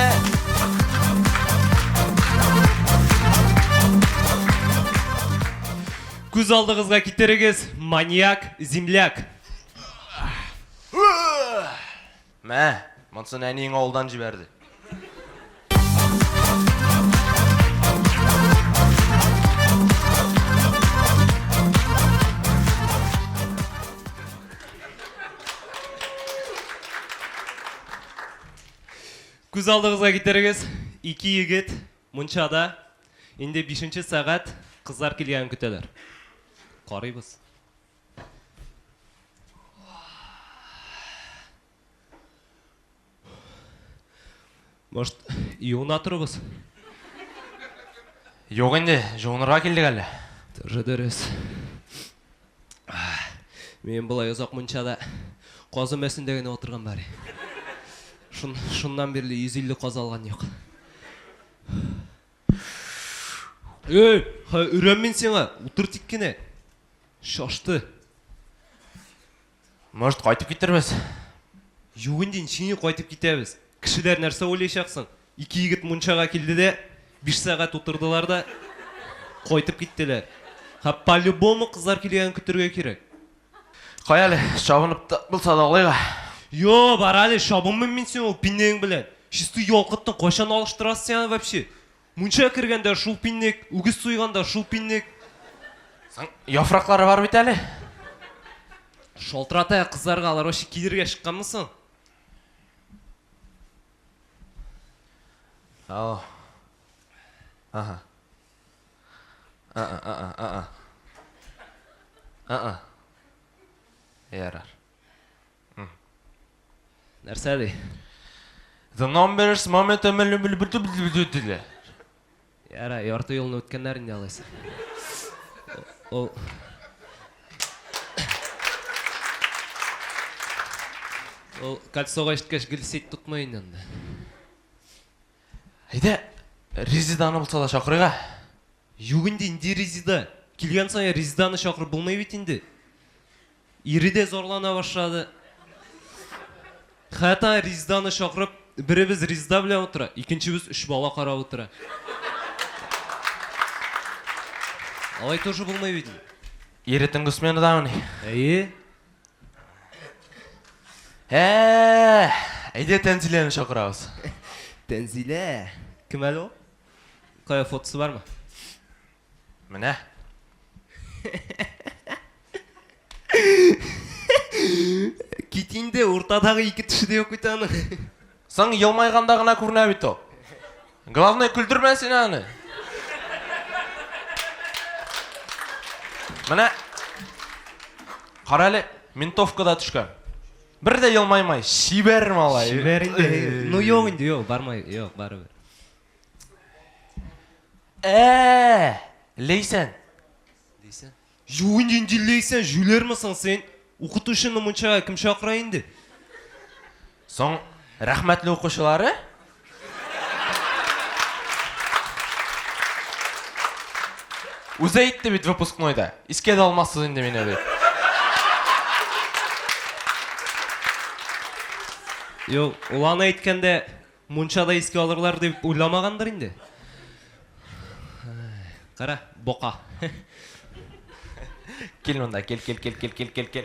Күз алдыгызга китерегез, маньяк, земляк. Мә, монсын әниең авылдан җибәрде. Күз алдыгызга китерегез, ике егет мунчада инде бишенче сәгать кызлар килгәнен көтәләр. Карыйбыз. Может, юына торыбыз? Юк инде, жуынырга килдек әле. Тоже дөрес. Мин болай озак мунчада каз өмәсендә генә утырган бар. Шун, шуннан бирле 150 каз алган юк. Эй, ха, өрәм мин сиңа, утыр тик кенә. Шашты. Может, кайтып китербез? Юк инде, ничек кайтып китәбез? Кешеләр нәрсә уйлаячак соң? Ике егет мунчага килде дә, 5 сәгать утырдылар да, кайтып киттеләр. Һә, по-любому кызлар килгәнен көтергә кирәк. Кая әле, чабынып та булса да алыйк. Йо, бар әле, чабынмыйм мин сиңа ул пиннегең белән. Чистый ялкыттың, кайчан алыштырасың син аны вообще? Мунча кергәндә шул пиннек, үгез суйганда шул пиннек. Соң, яфраклары бар бит әле. Шалтырата кызларга, алар вообще килергә чыкканмы соң? Алло. Ага. А-а, а-а, а-а. А-а. Ярар. Нәрсә ди? The numbers moment Яра, ярты юлны үткәннәр инде алайса. Ул Ул кольцога җиткәч гел сеть тотмый инде анда. Әйдә, Резиданы булса да чакырыйк, ә? Юк инде, нинди Резида? Килгән саен Резиданы чакырып булмый бит инде. Ире дә зарлана башлады. Хәтта Ризданы чакырып, беребез Ризда белән утыра, икенчебез өч бала карап утыра. Алай тоже булмый бит. Ире төнге сменадамыни? Әйе. Ә, әйдә Тәнзиләне чакырабыз. Тәнзилә. Кем әле ул? Кая фотосы бармы? Менә. Кит инде, уртадагы ике теше дә юк бит аның. Соң елмайганда гына күренә бит ул. Главное, көлдермә син аны. Менә кара әле, ментовкада төшкән. Бер дә елмаймай, чибәр малай. Чибәр инде. Ну юк инде, юк, бармай, юк, барыбер. Ә, Ләйсән. Ләйсән? Юк инде, инде Ләйсән, җүләрме соң син? Укытучыны мунчага кем чакыра инде? Соң, рәхмәтле укучылары? Үзе әйтте бит выпускнойда. Искә дә алмассыз инде мине дип. Юк, ул аны әйткәндә мунчада искә алырлар дип уйламагандыр инде. Кара, бока. Кил монда, кил, кил, кил, кил, кил, кил, кил.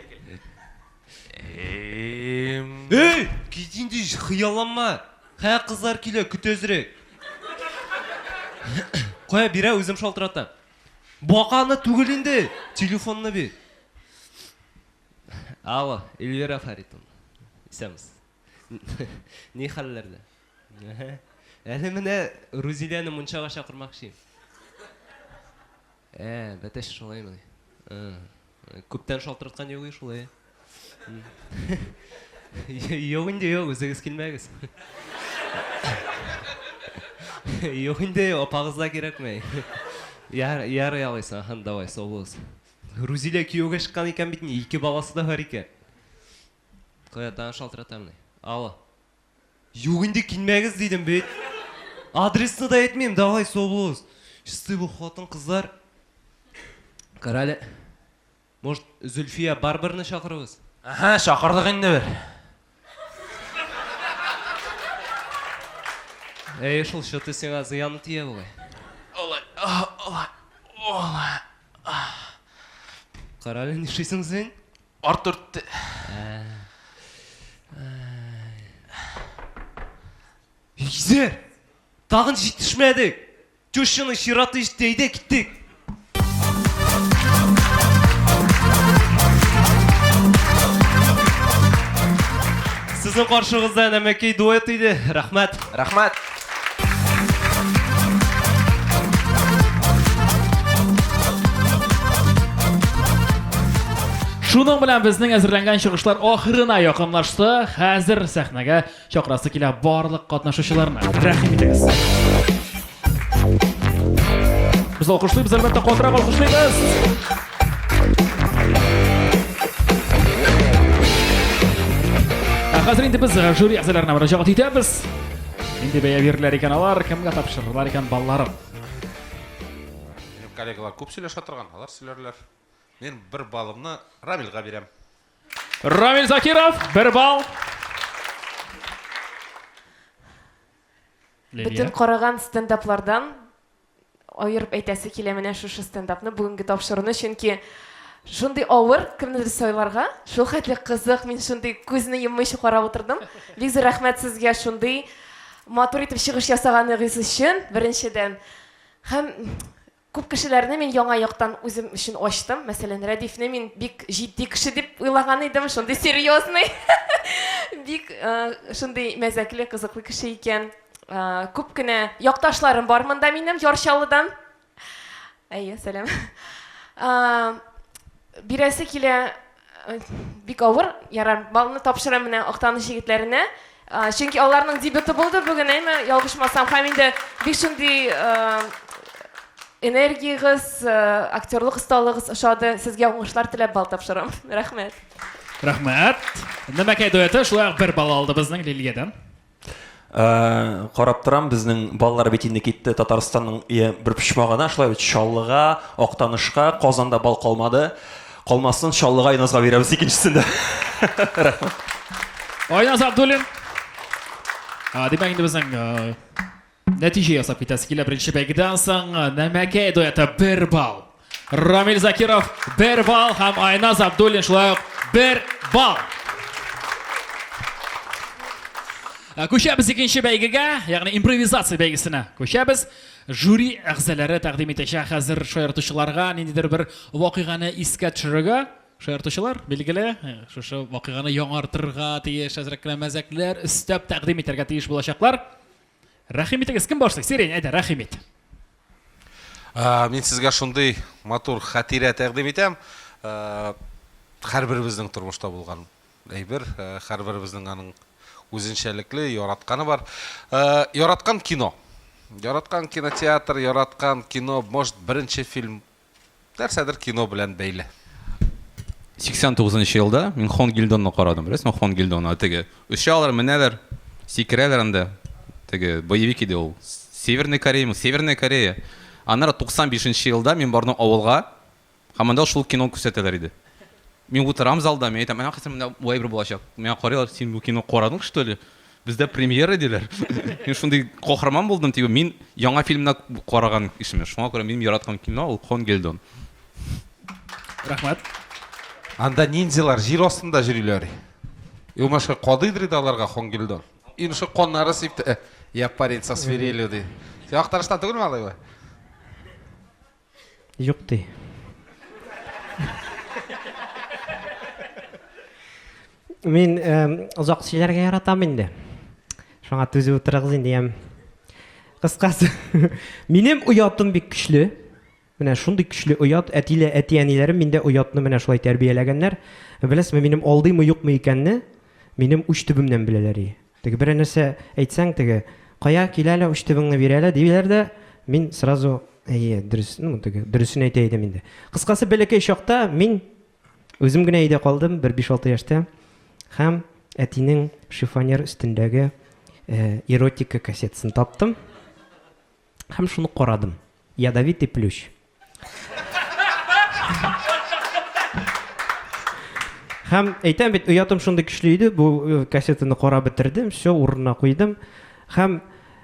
Эй, кит инде, хыялланма. Хә, кызлар килә, көт әзрәк. Кая бирә, үзем шалтыратам. Баканы түгел инде, телефонны бир. Алло, Эльвира Фаритовна. Исәнмесез. Ни хәлләрдә? Әле менә Рузиләне мунчага чакырмакчы идем. Ә, бәтәч шулаймыни? Күптән шалтыраткан юк шулай. Юк инде, юк, үзегез килмәгез. Юк инде, апагыз да кирәкми. Яр, ярый алайса, аһа, давай, сау булыгыз. Рузилә кияүгә чыккан икән бит, ике баласы да бар икән. Кая, тагын шалтыратам ни. Алло. Юк инде, килмәгез дидем бит. Адресны да әйтмим, давай, сау булыгыз. Чистый бу хатын-кызлар. Карале. Может, Зөлфия Барберны чакырыбыз? Әһә, чакырдык инде бер. Әй, шул что-то сиңа зыяны тия бугай. Алай, алай, алай. Карале, нишлисең син? Арт төртте. Игизәр! Тагын җитешмәдек! Тещаның чираты җитте, әйдә, киттек! Сезнең каршыгызда Нәмәкәй дуэт иде. Рәхмәт. Рәхмәт. Шуның белән безнең әзерләнгән чыгышлар ахырына якынлашты. Хәзер сәхнәгә чакырасы килә барлык катнашучыларны. Рәхим итегез. Без алкышлыйбыз, әлбәттә, катырак алкышлыйбыз. Ә хәзер инде без э, жюри әгъзаларына мөрәҗәгать итәбез. Нинди бәя бирерләр икән алар, кемгә тапшырырлар икән балларын? Минем коллегалар күп сөйләшә торган, алар сөйләрләр. Мин бер баллымны Рамилгә бирәм. Рамил Закиров, бер балл. Бөтен караган стендаплардан аерып әйтәсе килә менә шушы стендапны, бүгенге тапшыруны, чөнки шундый авыр кемнедер сайларга, шул хәтле кызык, мин шундый күзне йоммыйча карап утырдым. Бик зур рәхмәт сезгә шундый матур итеп чыгыш ясаганыгыз өчен, беренчедән. Һәм Күп кешеләрне мин яңа яктан үзем өчен ачтым. Мәсәлән, Рәдифне мин бик җитди кеше дип уйлаган идем, шундый серьезный, бик шундый мәзәкле, кызыклы кеше икән. Күп кенә якташларым бар монда минем Яр Чаллыдан. Әйе, сәлам. Бирәсе килә бик авыр. Ярар, балны тапшырам менә Актаныш егетләренә. Чөнки аларның дебюты булды бүген, әйме, ялгышмасам. Һәм инде бик шундый энергиягез, актерлык осталыгыз ошады. Сезгә уңышлар теләп бал тапшырам. Рәхмәт. Рәхмәт. Нәмәкәй дуэты шулай ук бер балл алды безнең Лилиядән. Э, карап торам, безнең балалар бит инде китте Татарстанның бер почмагына, шулай бит Чаллыга, Актанышка, Казанда бал калмады. Калмасын, Чаллыга Айназга бирәбез икенчесендә. Рәхмәт. Айназ Абдуллин. Димәк, инде безнең э, нәтиҗә ясап китәсе килә беренче бәйгедән соң Нәмәкәй дуэты бер балл. Рамил Закиров бер балл һәм Айназ Абдуллин шулай ук бер балл. Ә, Күчәбез икенче бәйгегә, ягъни импровизация бәйгесенә. Күчәбез. Жюри әгъзалары тәкъдим итәчәк хәзер шаяртучыларга ниндидер бер вакыйганы искә төшерергә. Шаяртучылар, билгеле, шушы вакыйганы яңартырга тиеш, әзрәк кенә мәзәкләр өстәп тәкъдим итәргә тиеш булачаклар. Рәхим итегез, кем башлый? Сирень, әйдә, рәхим ит. Мин сезгә шундый матур хатирә тәкъдим итәм. Һәрберебезнең тормышта булган әйбер, һәрберебезнең аның үзенчәлекле яратканы бар. Яраткан кино. Яраткан кинотеатр, яраткан кино, может, беренче фильм, Нәрсәдер кино белән бәйле. 89 нчы елда мин Хон Гильдонны карадым. Беләсеңме Хон Гильдонны? Теге очалар, менәләр, сикерәләр анда. Теге боевик иде ул. Северный Корея, Северная Корея. Аннары 95 нче елда мин бардым авылга, һәм анда шул кино күрсәтәләр иде. Мин утырам залда, мин әйтәм, менә хәзер менә бу әйбер булачак. Миңа карыйлар, син бу кино карадың, что ли? Бездә премьера диләр. Мин шундый кахарман булдым, тик мин яңа фильмны караган кешемен. Шуңа күрә минем яраткан кино ул Хон Гельдон. Рәхмәт. Анда ниндзялар җир астында йөриләр. И ул машина кадыйдыр иде аларга Хон Гельдон. И шул каннары сипте. Э, я парень со свирелью ди. Син Актаныштан түгелме алай? Юк ди. Мин озак сөйләргә яратам инде. Шуңа түзеп утырыгыз инде, ям. Кыскасы, минем оятым бик көчле. Менә шундый көчле оят, әтиле әти-әниләрем миндә оятны менә шулай тәрбияләгәннәр. Беләсезме, минем алдыймы юкмы икәнне минем уч төбемнән беләләр. Теге берәр нәрсә әйтсәң, теге, кая, кил әле, уч төбеңне бир әле, диләр дә, мин сразу, әйе, дөрес, ну, теге, дөресен әйтә идем инде. Кыскасы, бәләкәй чакта мин үзем генә өйдә калдым, бер 5-6 яшьтә, һәм әтинең шифоньер өстендәге э, эротика кассетасын таптым һәм шуны карадым. Ядовитый плющ. Һәм әйтәм бит, оятым шундый көчле иде, бу э, кассетаны карап бетердем, все, урынына куйдым. Һәм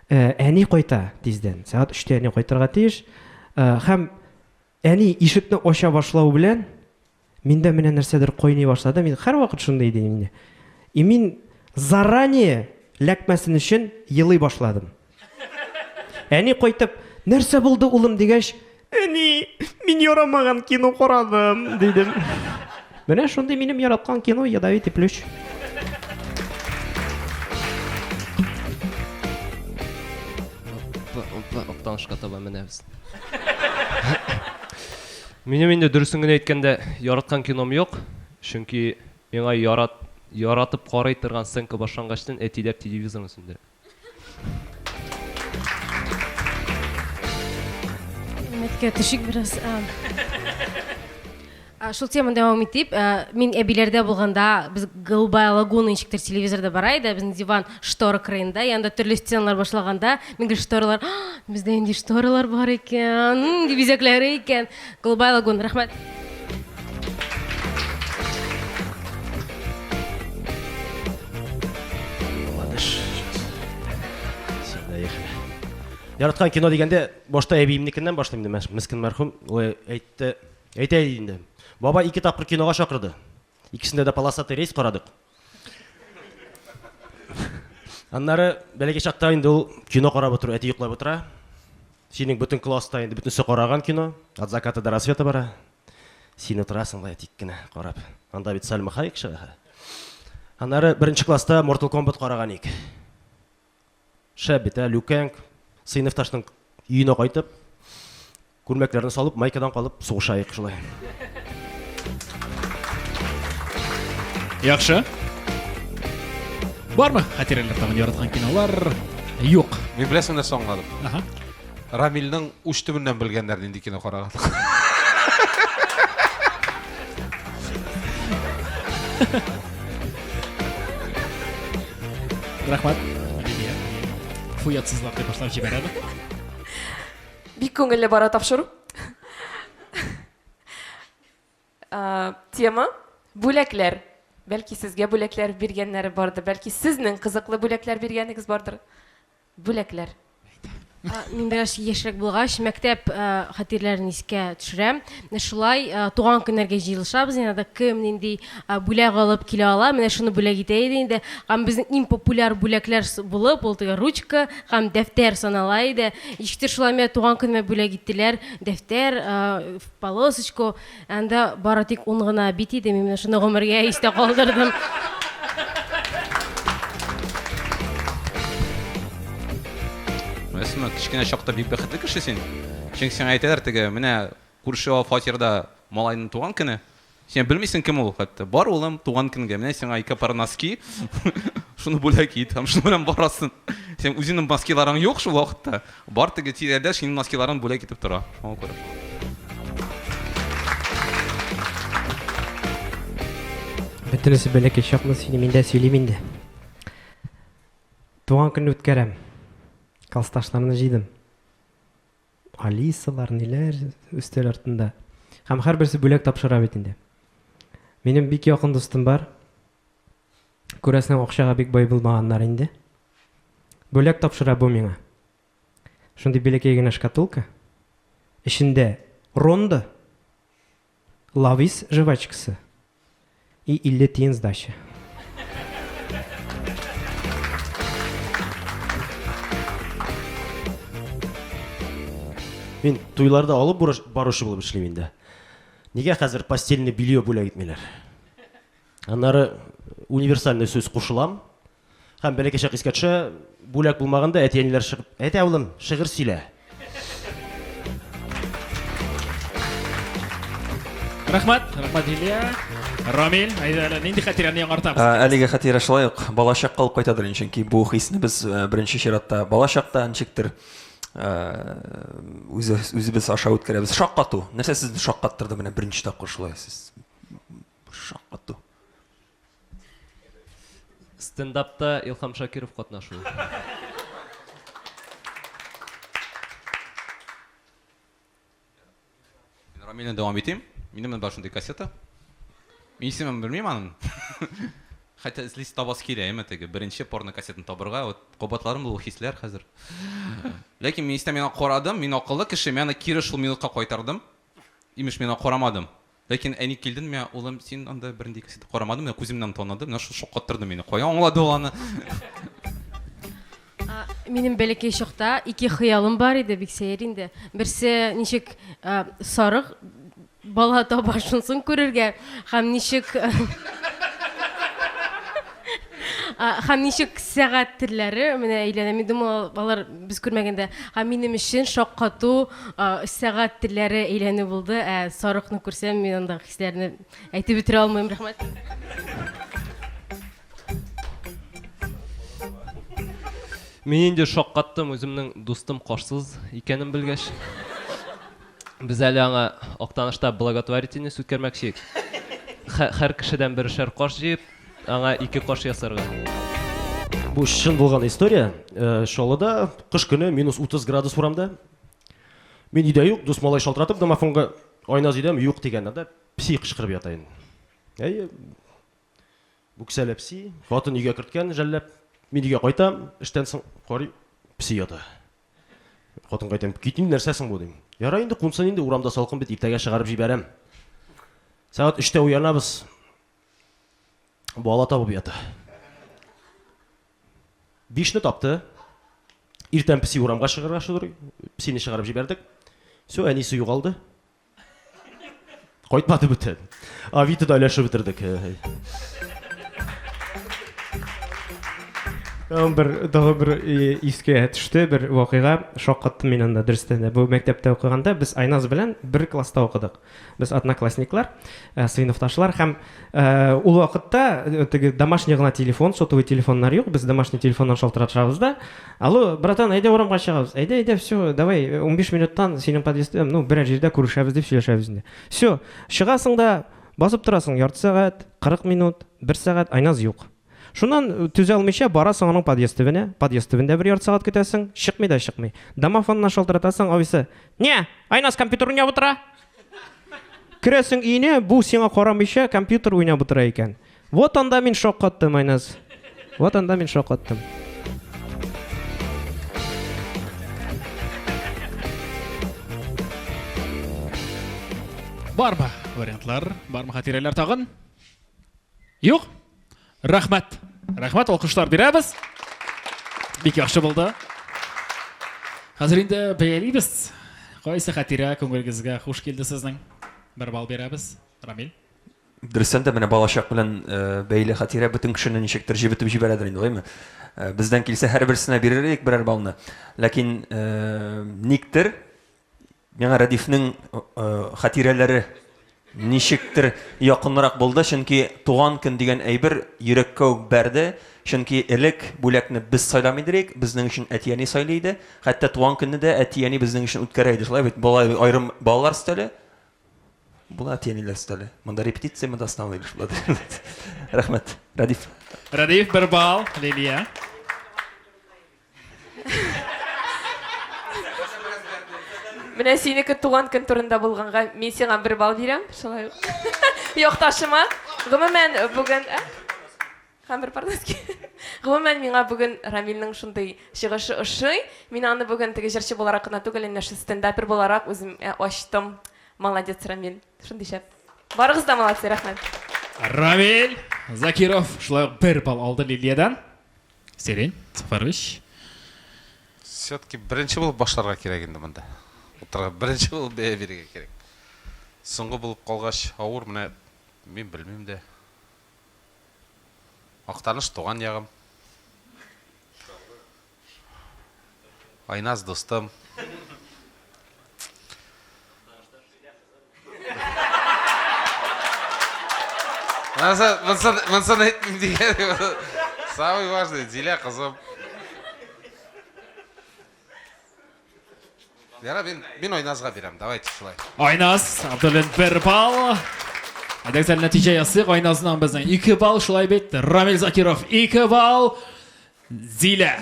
э, әни кайта тиздән, сәгать өчтә әни кайтырга тиеш. Э, һәм әни ишекне ача башлау белән Миндә менә нәрсәдер кайный башлады. Мин һәрвакыт шундый идем инде. И мин заранее ләкмәсен өчен елый башладым. Әни кайтып, нәрсә булды, улым дигәч, әни, мин ярамаган кино карадым, дидем. Менә шундый минем яраткан кино Ядовитый плющ. Актанышка таба менәбез. Минем инде дөресен генә әйткәндә яраткан кином юк, чөнки миңа ярат, яратып карый торган сценка башлангачтын әтиләр телевизорны сүндерә. Мәткә төшик бераз. Шул теманы дәвам итеп, мин әбиләрдә булганда, без Голубая лагуна ничектер телевизорда бара иде, безнең диван штора кырыенда, янда төрле сценалар башлаганда, мин гел шторалар, бездә нинди шторалар бар икән, нинди бизәкләре икән. Голубая лагуна, рәхмәт. Яраткан кино дигәндә, башта әбиемнекеннән башлыйм инде, мескен мәрхүм, ул әйтте, Әйтә иде инде. Бабай ике тапкыр кинога чакырды. Икесендә дә полосатый рейс карадык. Аннары бәләкәй чакта инде ул кино карап утыру, әти йоклап утыра. Синең бөтен класста инде бөтенесе караган кино. От заката до рассвета бара. Син утырасың да тик кенә карап. Анда бит Сальма Хайек чыга. Аннары беренче класста Mortal Kombat караган идек. Шәп бит, ә, Лю Кэнг сыйныфташның өенә кайтып, күлмәкләрне салып, майкадан калып сугышаек шулай. Яхшы. Бармы хатирәләр тагын яраткан кинолар? Юк. Мин беләсең нәрсә аңладым. Ага. Рамилнең уч төбеннән белгәннәр нинди кино караган. Рәхмәт. Лилия. Фуятсызлар дип башлап җибәрәде. Бик күңелле бара тапшыру. Тема бүләкләр. Бәлки сезгә бүләкләр биргәннәре бардыр, бәлки сезнең кызыклы бүләкләр биргәнегез бардыр. Бүләкләр. Мин бераз яшьрәк булгач, мәктәп хатирәләрен искә төшерәм. Менә шулай туган көннәргә җыелышабыз, инде анда кем нинди бүләк алып килә ала, менә шуны бүләк итә иде инде. Һәм безнең иң популяр бүләкләр булып, ул теге ручка һәм дәфтәр санала иде. Ничектер шулай менә туган көнемә бүләк иттеләр дәфтәр, в полосочку. Анда бары тик ун гына бит иде, мин менә шуны гомергә истә калдырдым. Беләсеңме, кечкенә чакта бик бәхетле кеше син. Чөнки сиңа әйтәләр теге, менә күрше фатирда малайның туган көне. Син белмисең кем ул хәтта. Бар улым туган көнгә, менә сиңа ике пар носки. Шуны бүләк ит һәм шуның белән барасың. Син үзеңнең носкиларың юк шул вакытта. Бар теге тирәдә синең носкиларың бүләк итеп тора. Шуңа күрә. Бөтенесе бәләкәй чакны сөйли, мин дә сөйлим инде. Туган көнне үткәрәм. Классташларны җыйдым. Алисалар, ниләр өстәл артында. Һәм һәрберсе бүләк тапшыра бит инде. Минем бик якын дустым бар. Күрәсең, акчага бик бай булмаганнар инде. Бүләк тапшыра бу миңа. Шундый бәләкәй генә шкатулка. Эчендә рондо, Лавис жвачкасы и 50 тиен сдача. Мин туйларда алып баручы булып эшлим инде. Нигә хәзер постельный белье бүләк итмиләр? Аннары универсальный сүз кушылам. Һәм бәләкәй чак искә төшә, бүләк булмаганда әти-әниләр чыгып, әйдә, улым, шигырь сөйлә. Рәхмәт, рәхмәт, Илья. Рамил, әйдә әле, нинди хатирәне яңартабыз? Әлеге хатирә шулай ук балачакка алып кайтадыр инде, чөнки бу хисне без беренче чиратта балачакта ничектер үзе үзебез аша үткәрәбез. Шаккату. Нәрсә сезне шаккаттырды менә беренче тапкыр шулай сез шаккату? Стендапта Илһам Шакиров катнашу. Мин Рамилне дәвам итим. Минем менә бар шундый кассета. Мин исемен белмим аның. Хотя эзлисе табасы килә, әйме теге беренче порно кассетаны табырга, вот кабатларым ул хисләр хәзер. Ләкин мин истә мин карадым, мин акыллы кеше, мин аны кире шул минутка кайтардым. Имеш, мин аны карамадым. Ләкин әни килде миңа, улым, син анда бернинди кассета карамадың, менә күземнән таныды, менә шул шаккаттырды мине. Кая аңлады ул аны? Минем бәләкәй чакта ике хыялым бар иде, бик сәер инде. Берсе ничек сарык бала таба, шунсын күрергә, һәм ничек Һәм ничек сәгать телләре менә әйләнә. Мин думаю, алар без күрмәгәндә. Һәм минем өчен шаккату сәгать телләре әйләнү булды. Ә сарыкны күрсәм, мин андагы хисләрне әйтеп бетерә алмыйм. Рәхмәт. Мин инде шаккаттым үземнең дустым кашсыз икәнен белгәч. Без әле аңа Актанышта благотворительность үткәрмәкче идек. Һәр кешедән берешәр каш җыеп, аңа ике каш ясарга. Бу чын булган история. Э, Чаллыда кыш көне минус 30 градус урамда. Мин өйдә юк, дус малай шалтыратып домофонга Айназ өйдәме? Юк дигән анда пси кычкырып ята инде. Әйе. Бүксәле пси, хатын өйгә керткән, жәлләп. Мин өйгә кайтам, эштән соң карыйм, пси ята. Хатынга әйтәм, кит инде, нәрсә соң бу дим. Ярай инде, кунсын инде, урамда салкын бит, иртәгә чыгарып җибәрәм. Сәгать өчтә уянабыз. Бала табып ята. Бишне тапты. Иртән песи урамга чыгарга шыдырый. Песине чыгарып җибәрдек. Все, әнисе югалды. Кайтмады бүтән. Авитода өләшеп бетердек. Тагын бер, тагын бер э, искә төште бер вакыйга. Шаккаттым мин анда дөрестән дә. Бу мәктәптә укыганда без Айназ белән бер класста укыдык. Без одноклассниклар, э, сыйныфташлар һәм э, ул вакытта э, теге домашний гына телефон, сотовый телефоннар юк. Без домашний телефоннан шалтыратышабыз да. Алло, братан, әйдә урамга чыгабыз. Әйдә, әйдә, все, давай, 15 минуттан синең подъездда, ну, берәр җирдә күрешәбез дип сөйләшәбез инде. Все, чыгасың да, басып торасың ярты сәгать, 40 минут, бер сәгать, Айназ юк. Шуннан э, түзә алмыйча барасың аның подъезд төбенә, подъезд төбендә бер ярты сәгать көтәсең, чыкмый да чыкмый. Домофоннан шалтыратасың, абыйсы, "Не, Айназ компьютер уйнап утыра." Керәсең өенә, бу сиңа карамыйча компьютер уйнап утыра икән. Вот анда мин шаккаттым, Айназ. Вот анда мин шаккаттым. Бармы вариантлар, бармы хатирәләр тагын? Юк? Рәхмәт. Рәхмәт, алкышлар бирәбез. Бик яхшы булды. Хәзер инде бәялибез. Кайсы хатирә күңелегезгә хуш килде сезнең? Бер балл бирәбез. Рамил. Дөрестән дә менә балачак белән бәйле хатирә бөтен кешене ничектер җебетеп җибәрәдер инде, алаймы? Бездән килсә һәрберсенә бирер идек берәр баллны. Ләкин никтер миңа Рәдифнең хатирәләре ничектер якынрак булды, чөнки туган көн дигән әйбер йөрәккә үк бәрде. Чөнки элек бүләкне без сайламый идек, безнең өчен әти-әни сайлый иде. Хәтта туган көнне дә әти-әни безнең өчен үткәрә иде. Шулай бит, болай аерым балалар өстәле, Була әти-әниләр өстәле. Монда репетиция, монда основной өлеш була. Рәхмәт. Рәдиф. Рәдиф бер балл, Лилия. Менә синеке туган көн турында булганга мин сиңа бер балл бирәм, шулай ук. Якташыма. Гомумән, бүген ә? Һәм бер пар носки. Гомумән, миңа бүген Рамилнең шундый чыгышы ошый. Мин аны бүген теге җырчы буларак кына түгел, инде шул стендапер буларак үзем ачтым. Молодец, Рамил. Шундый шәп. Барыгыз да молодцы, рәхмәт. Рамил Закиров шулай ук бер балл алды Лилиядән. Сирень Сафарович. Все-таки беренче булып башларга кирәк инде монда. Утырып беренче булып бәя бирергә кирәк. Соңгы булып калгач авыр, менә мин белмим дә. Актаныш туган ягым. Айназ дустым. Монсын әйтмим дигән. Самый важный, Зилә кызым. Яра, мин, мин Айназга бирәм. Давайте шулай. Айназ Абдуллин бер балл. Әйдәгез әле нәтиҗә ясыйк. Айназның безнең 2 балл, шулай бит. Рамил Закиров 2 балл. Зилә.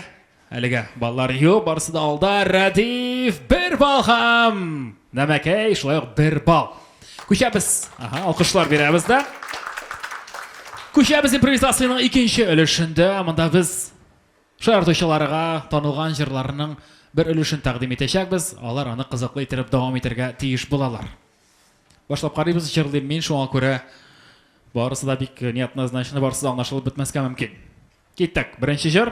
Әлегә баллар юк, барысы да алда. Рәдиф 1 балл һәм Нәмәкәй шулай ук 1 балл. Күчәбез. Ага, алкышлар бирәбез дә. Күчәбез импровизациянең икенче өлешендә. Монда без Шаяртучыларга танылган җырларының бер өлешен тәкъдим итәчәкбез, алар аны кызыклы иттереп дәвам итәргә тиеш булалар. Башлап карыйбыз, җырлыйм мин, шуңа күрә барысы да бик неоднозначно, барысы да аңлашылып бетмәскә мөмкин. Киттек, беренче җыр.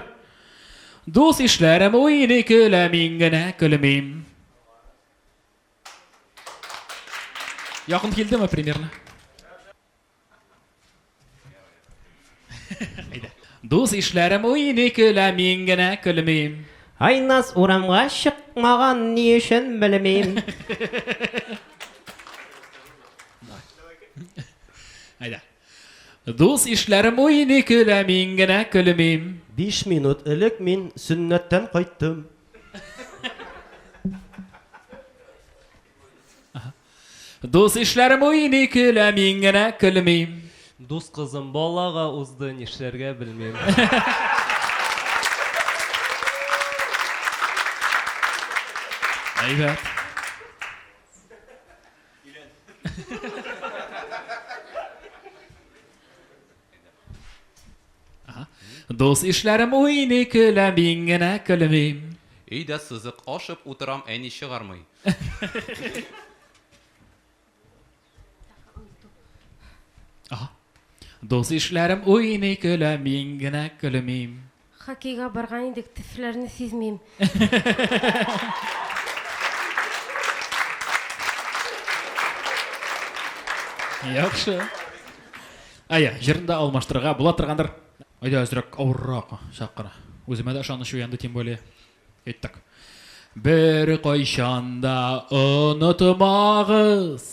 Дус ишләрем уйный көлә, мин генә көлмим. Якын килдеме примерно? Әйдә. Дус ишләрем уйный көлә, мин генә көлмим. Айназ урамга чыкмаган, ни өчен белмим. Әйдә. Дус ишләрем уйный көлә, мин генә көлмим. Биш минут элек мин сөннәттән кайттым. Дус ишләрем уйный көлә, мин генә көлмим. Дус кызым балага узды, нишләргә белмим. Әйбәт. Дус ишләрем уйный көлә, мин генә көлмим. Өйдә сызык ашып утырам, әни чыгармый. Дус ишләрем уйный көлә, мин генә көлмим. Хоккейга барган идек, төфләрне сизмим. Яхшы. Әйе, җырны да алмаштырырга була торгандыр. Әйдә, әзрәк авыррак чак кына. Үземә дә ышаныч уянды, тем более. Киттек. Бер кайчан да онытмагыз.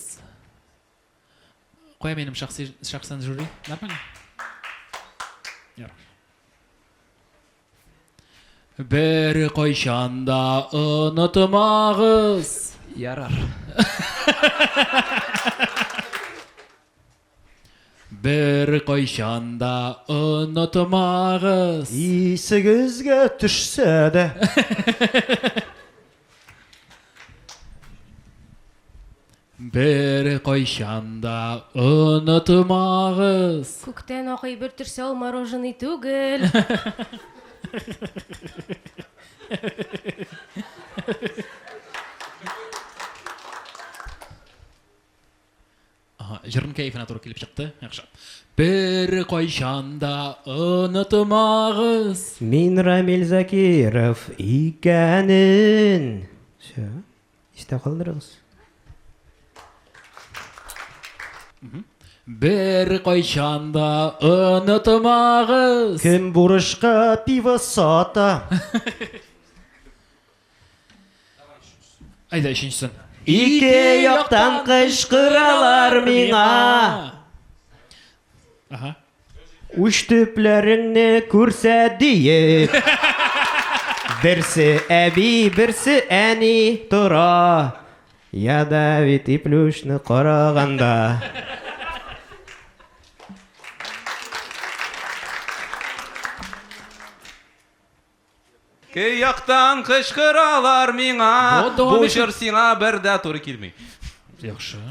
Кая минем шәхси шәхсән жюри? Нормально? Ярар. Бер кайчан да онытмагыз. Ярар. Бер кайчан да онытмагыз. Исегезгә төшсә дә. Бер кайчан да онытмагыз. Күктән ак әйбер төшсә, ул мороженый түгел. Ага, җырның кәефенә туры килеп чыкты. Яхшы. Бер кайчан да онытмагыз. Мин Рамил Закиров икәнен. Все. Истә калдырыгыз. Бер кайчан да онытмагыз. Кем бурычка пиво сата? Әйдә, өченчесен. Ике яктан кычкыралар миңа. Ага. Уч төпләреңне күрсәт диеп. Берсе әби, берсе әни тора. Ядовитый плющны караганда. Ике яктан кычкыралар миңа. Вот, дәвам Бу итик. җыр сиңа бер дә туры килми. Яхшы.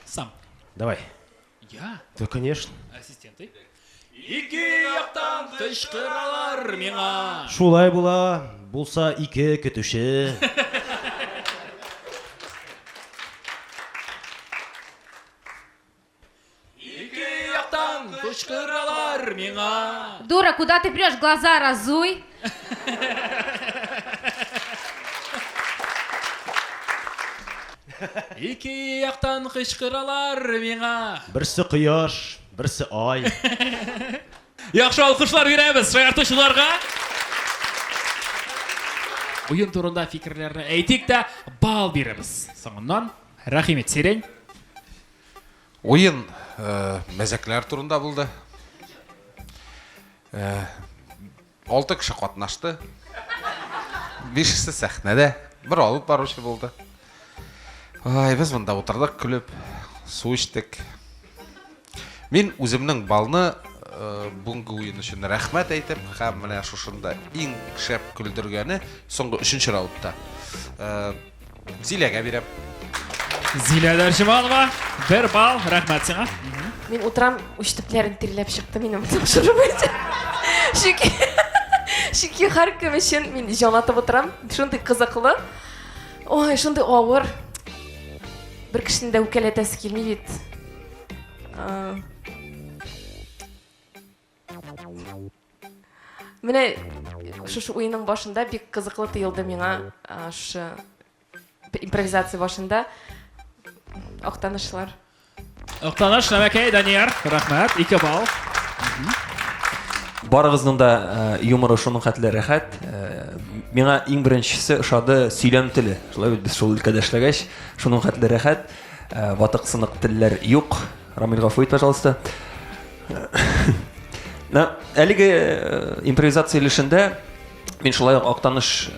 Сам. Давай. Я? Да, конечно. Ассистенты. Ике яктан кычкыралар миңа. Шулай була, булса ике көтүче. Ике яктан кычкыралар миңа. Дура, куда ты прешь? Глаза разуй. Ике яктан кычкыралар миңа. Берсе кояш, берсе ай. Яхшы алкышлар бирәбез шаяртучыларга. Уен турында фикерләрне әйтик тә, балл бирәбез. Соңыннан рәхим ит, Сирень. Уен мәзәкләр турында булды. 6 кеше катнашты. Бишесе сәхнәдә, бер алып баручы булды. Ай, без монда утырдык көлеп, су эчтек. Мин үземнең балны бүгенге уен өчен рәхмәт әйтеп, һәм менә шушында иң шәп көлдергәне соңгы өченче раундта. Зиләгә бирәм. Зилә Дәрҗеманова, бер балл, рәхмәт сиңа. Мин утырам, уч төпләрен тирләп чыкты минем тапшыру буенча. Чөнки чөнки һәркем өчен мин җан атып утырам. Шундый кызыклы. Ой, шундый авыр. Бер кешене дә үпкәләтәсе килми бит. Менә шушы уенның башында бик кызыклы тоелды миңа шушы импровизация башында Актанышлар. Актаныш, Нәмәкәй, Данияр, рәхмәт, 2 балл. Барыгызның да юморы шуның хәтле рәхәт. Миңа иң беренчесе ошады сөйләм теле. Шулай бит, без шул өлкәдә эшләгәч, шуның хәтле рәхәт. Ватык сынык телләр юк. Рамил, гафу ит, пожалуйста. Әлеге импровизация өлешендә мин шулай ук Актаныш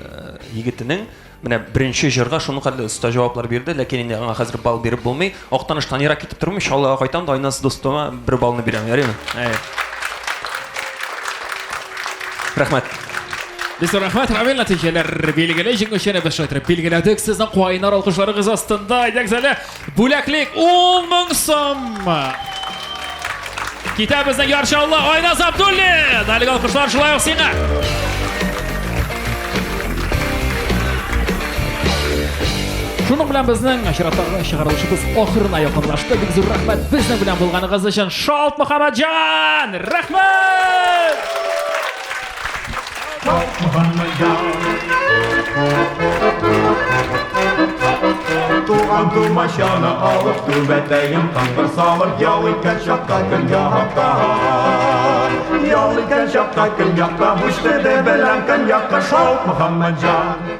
егетенең менә беренче җырга шуның хәтле оста җаваплар бирде, ләкин инде аңа хәзер балл биреп булмый. Актаныштан ерак китеп тормый, Чаллыга кайтам да Айназ дустыма бер баллны бирәм, ярыймы? Әйе. Рәхмәт. Бик зур рәхмәт, Равил, нәтиҗәләр билгеле, җиңүчене без шулай итеп билгеләдек. Сезнең кайнар алкышларыгыз астында, әйдәгез әле, бүләклик 10 мең сум. Китә безнең Яр Чаллы Айназ Абдуллин. Әлеге алкышлар шулай ук сиңа. Шуның белән безнең чираттагы чыгарылышыбыз ахырына якынлашты. Бик зур рәхмәт безнең белән булганыгыз өчен. Шалт Мөхәммәтҗан! Рәхмәт! Туган тумачаны алып, түбәтәен кыңгыр салып, ял иткән чакта көньякта. Ял иткән чакта көньякта, уч төбе белән көньякка, Шалт Мөхәммәтҗан.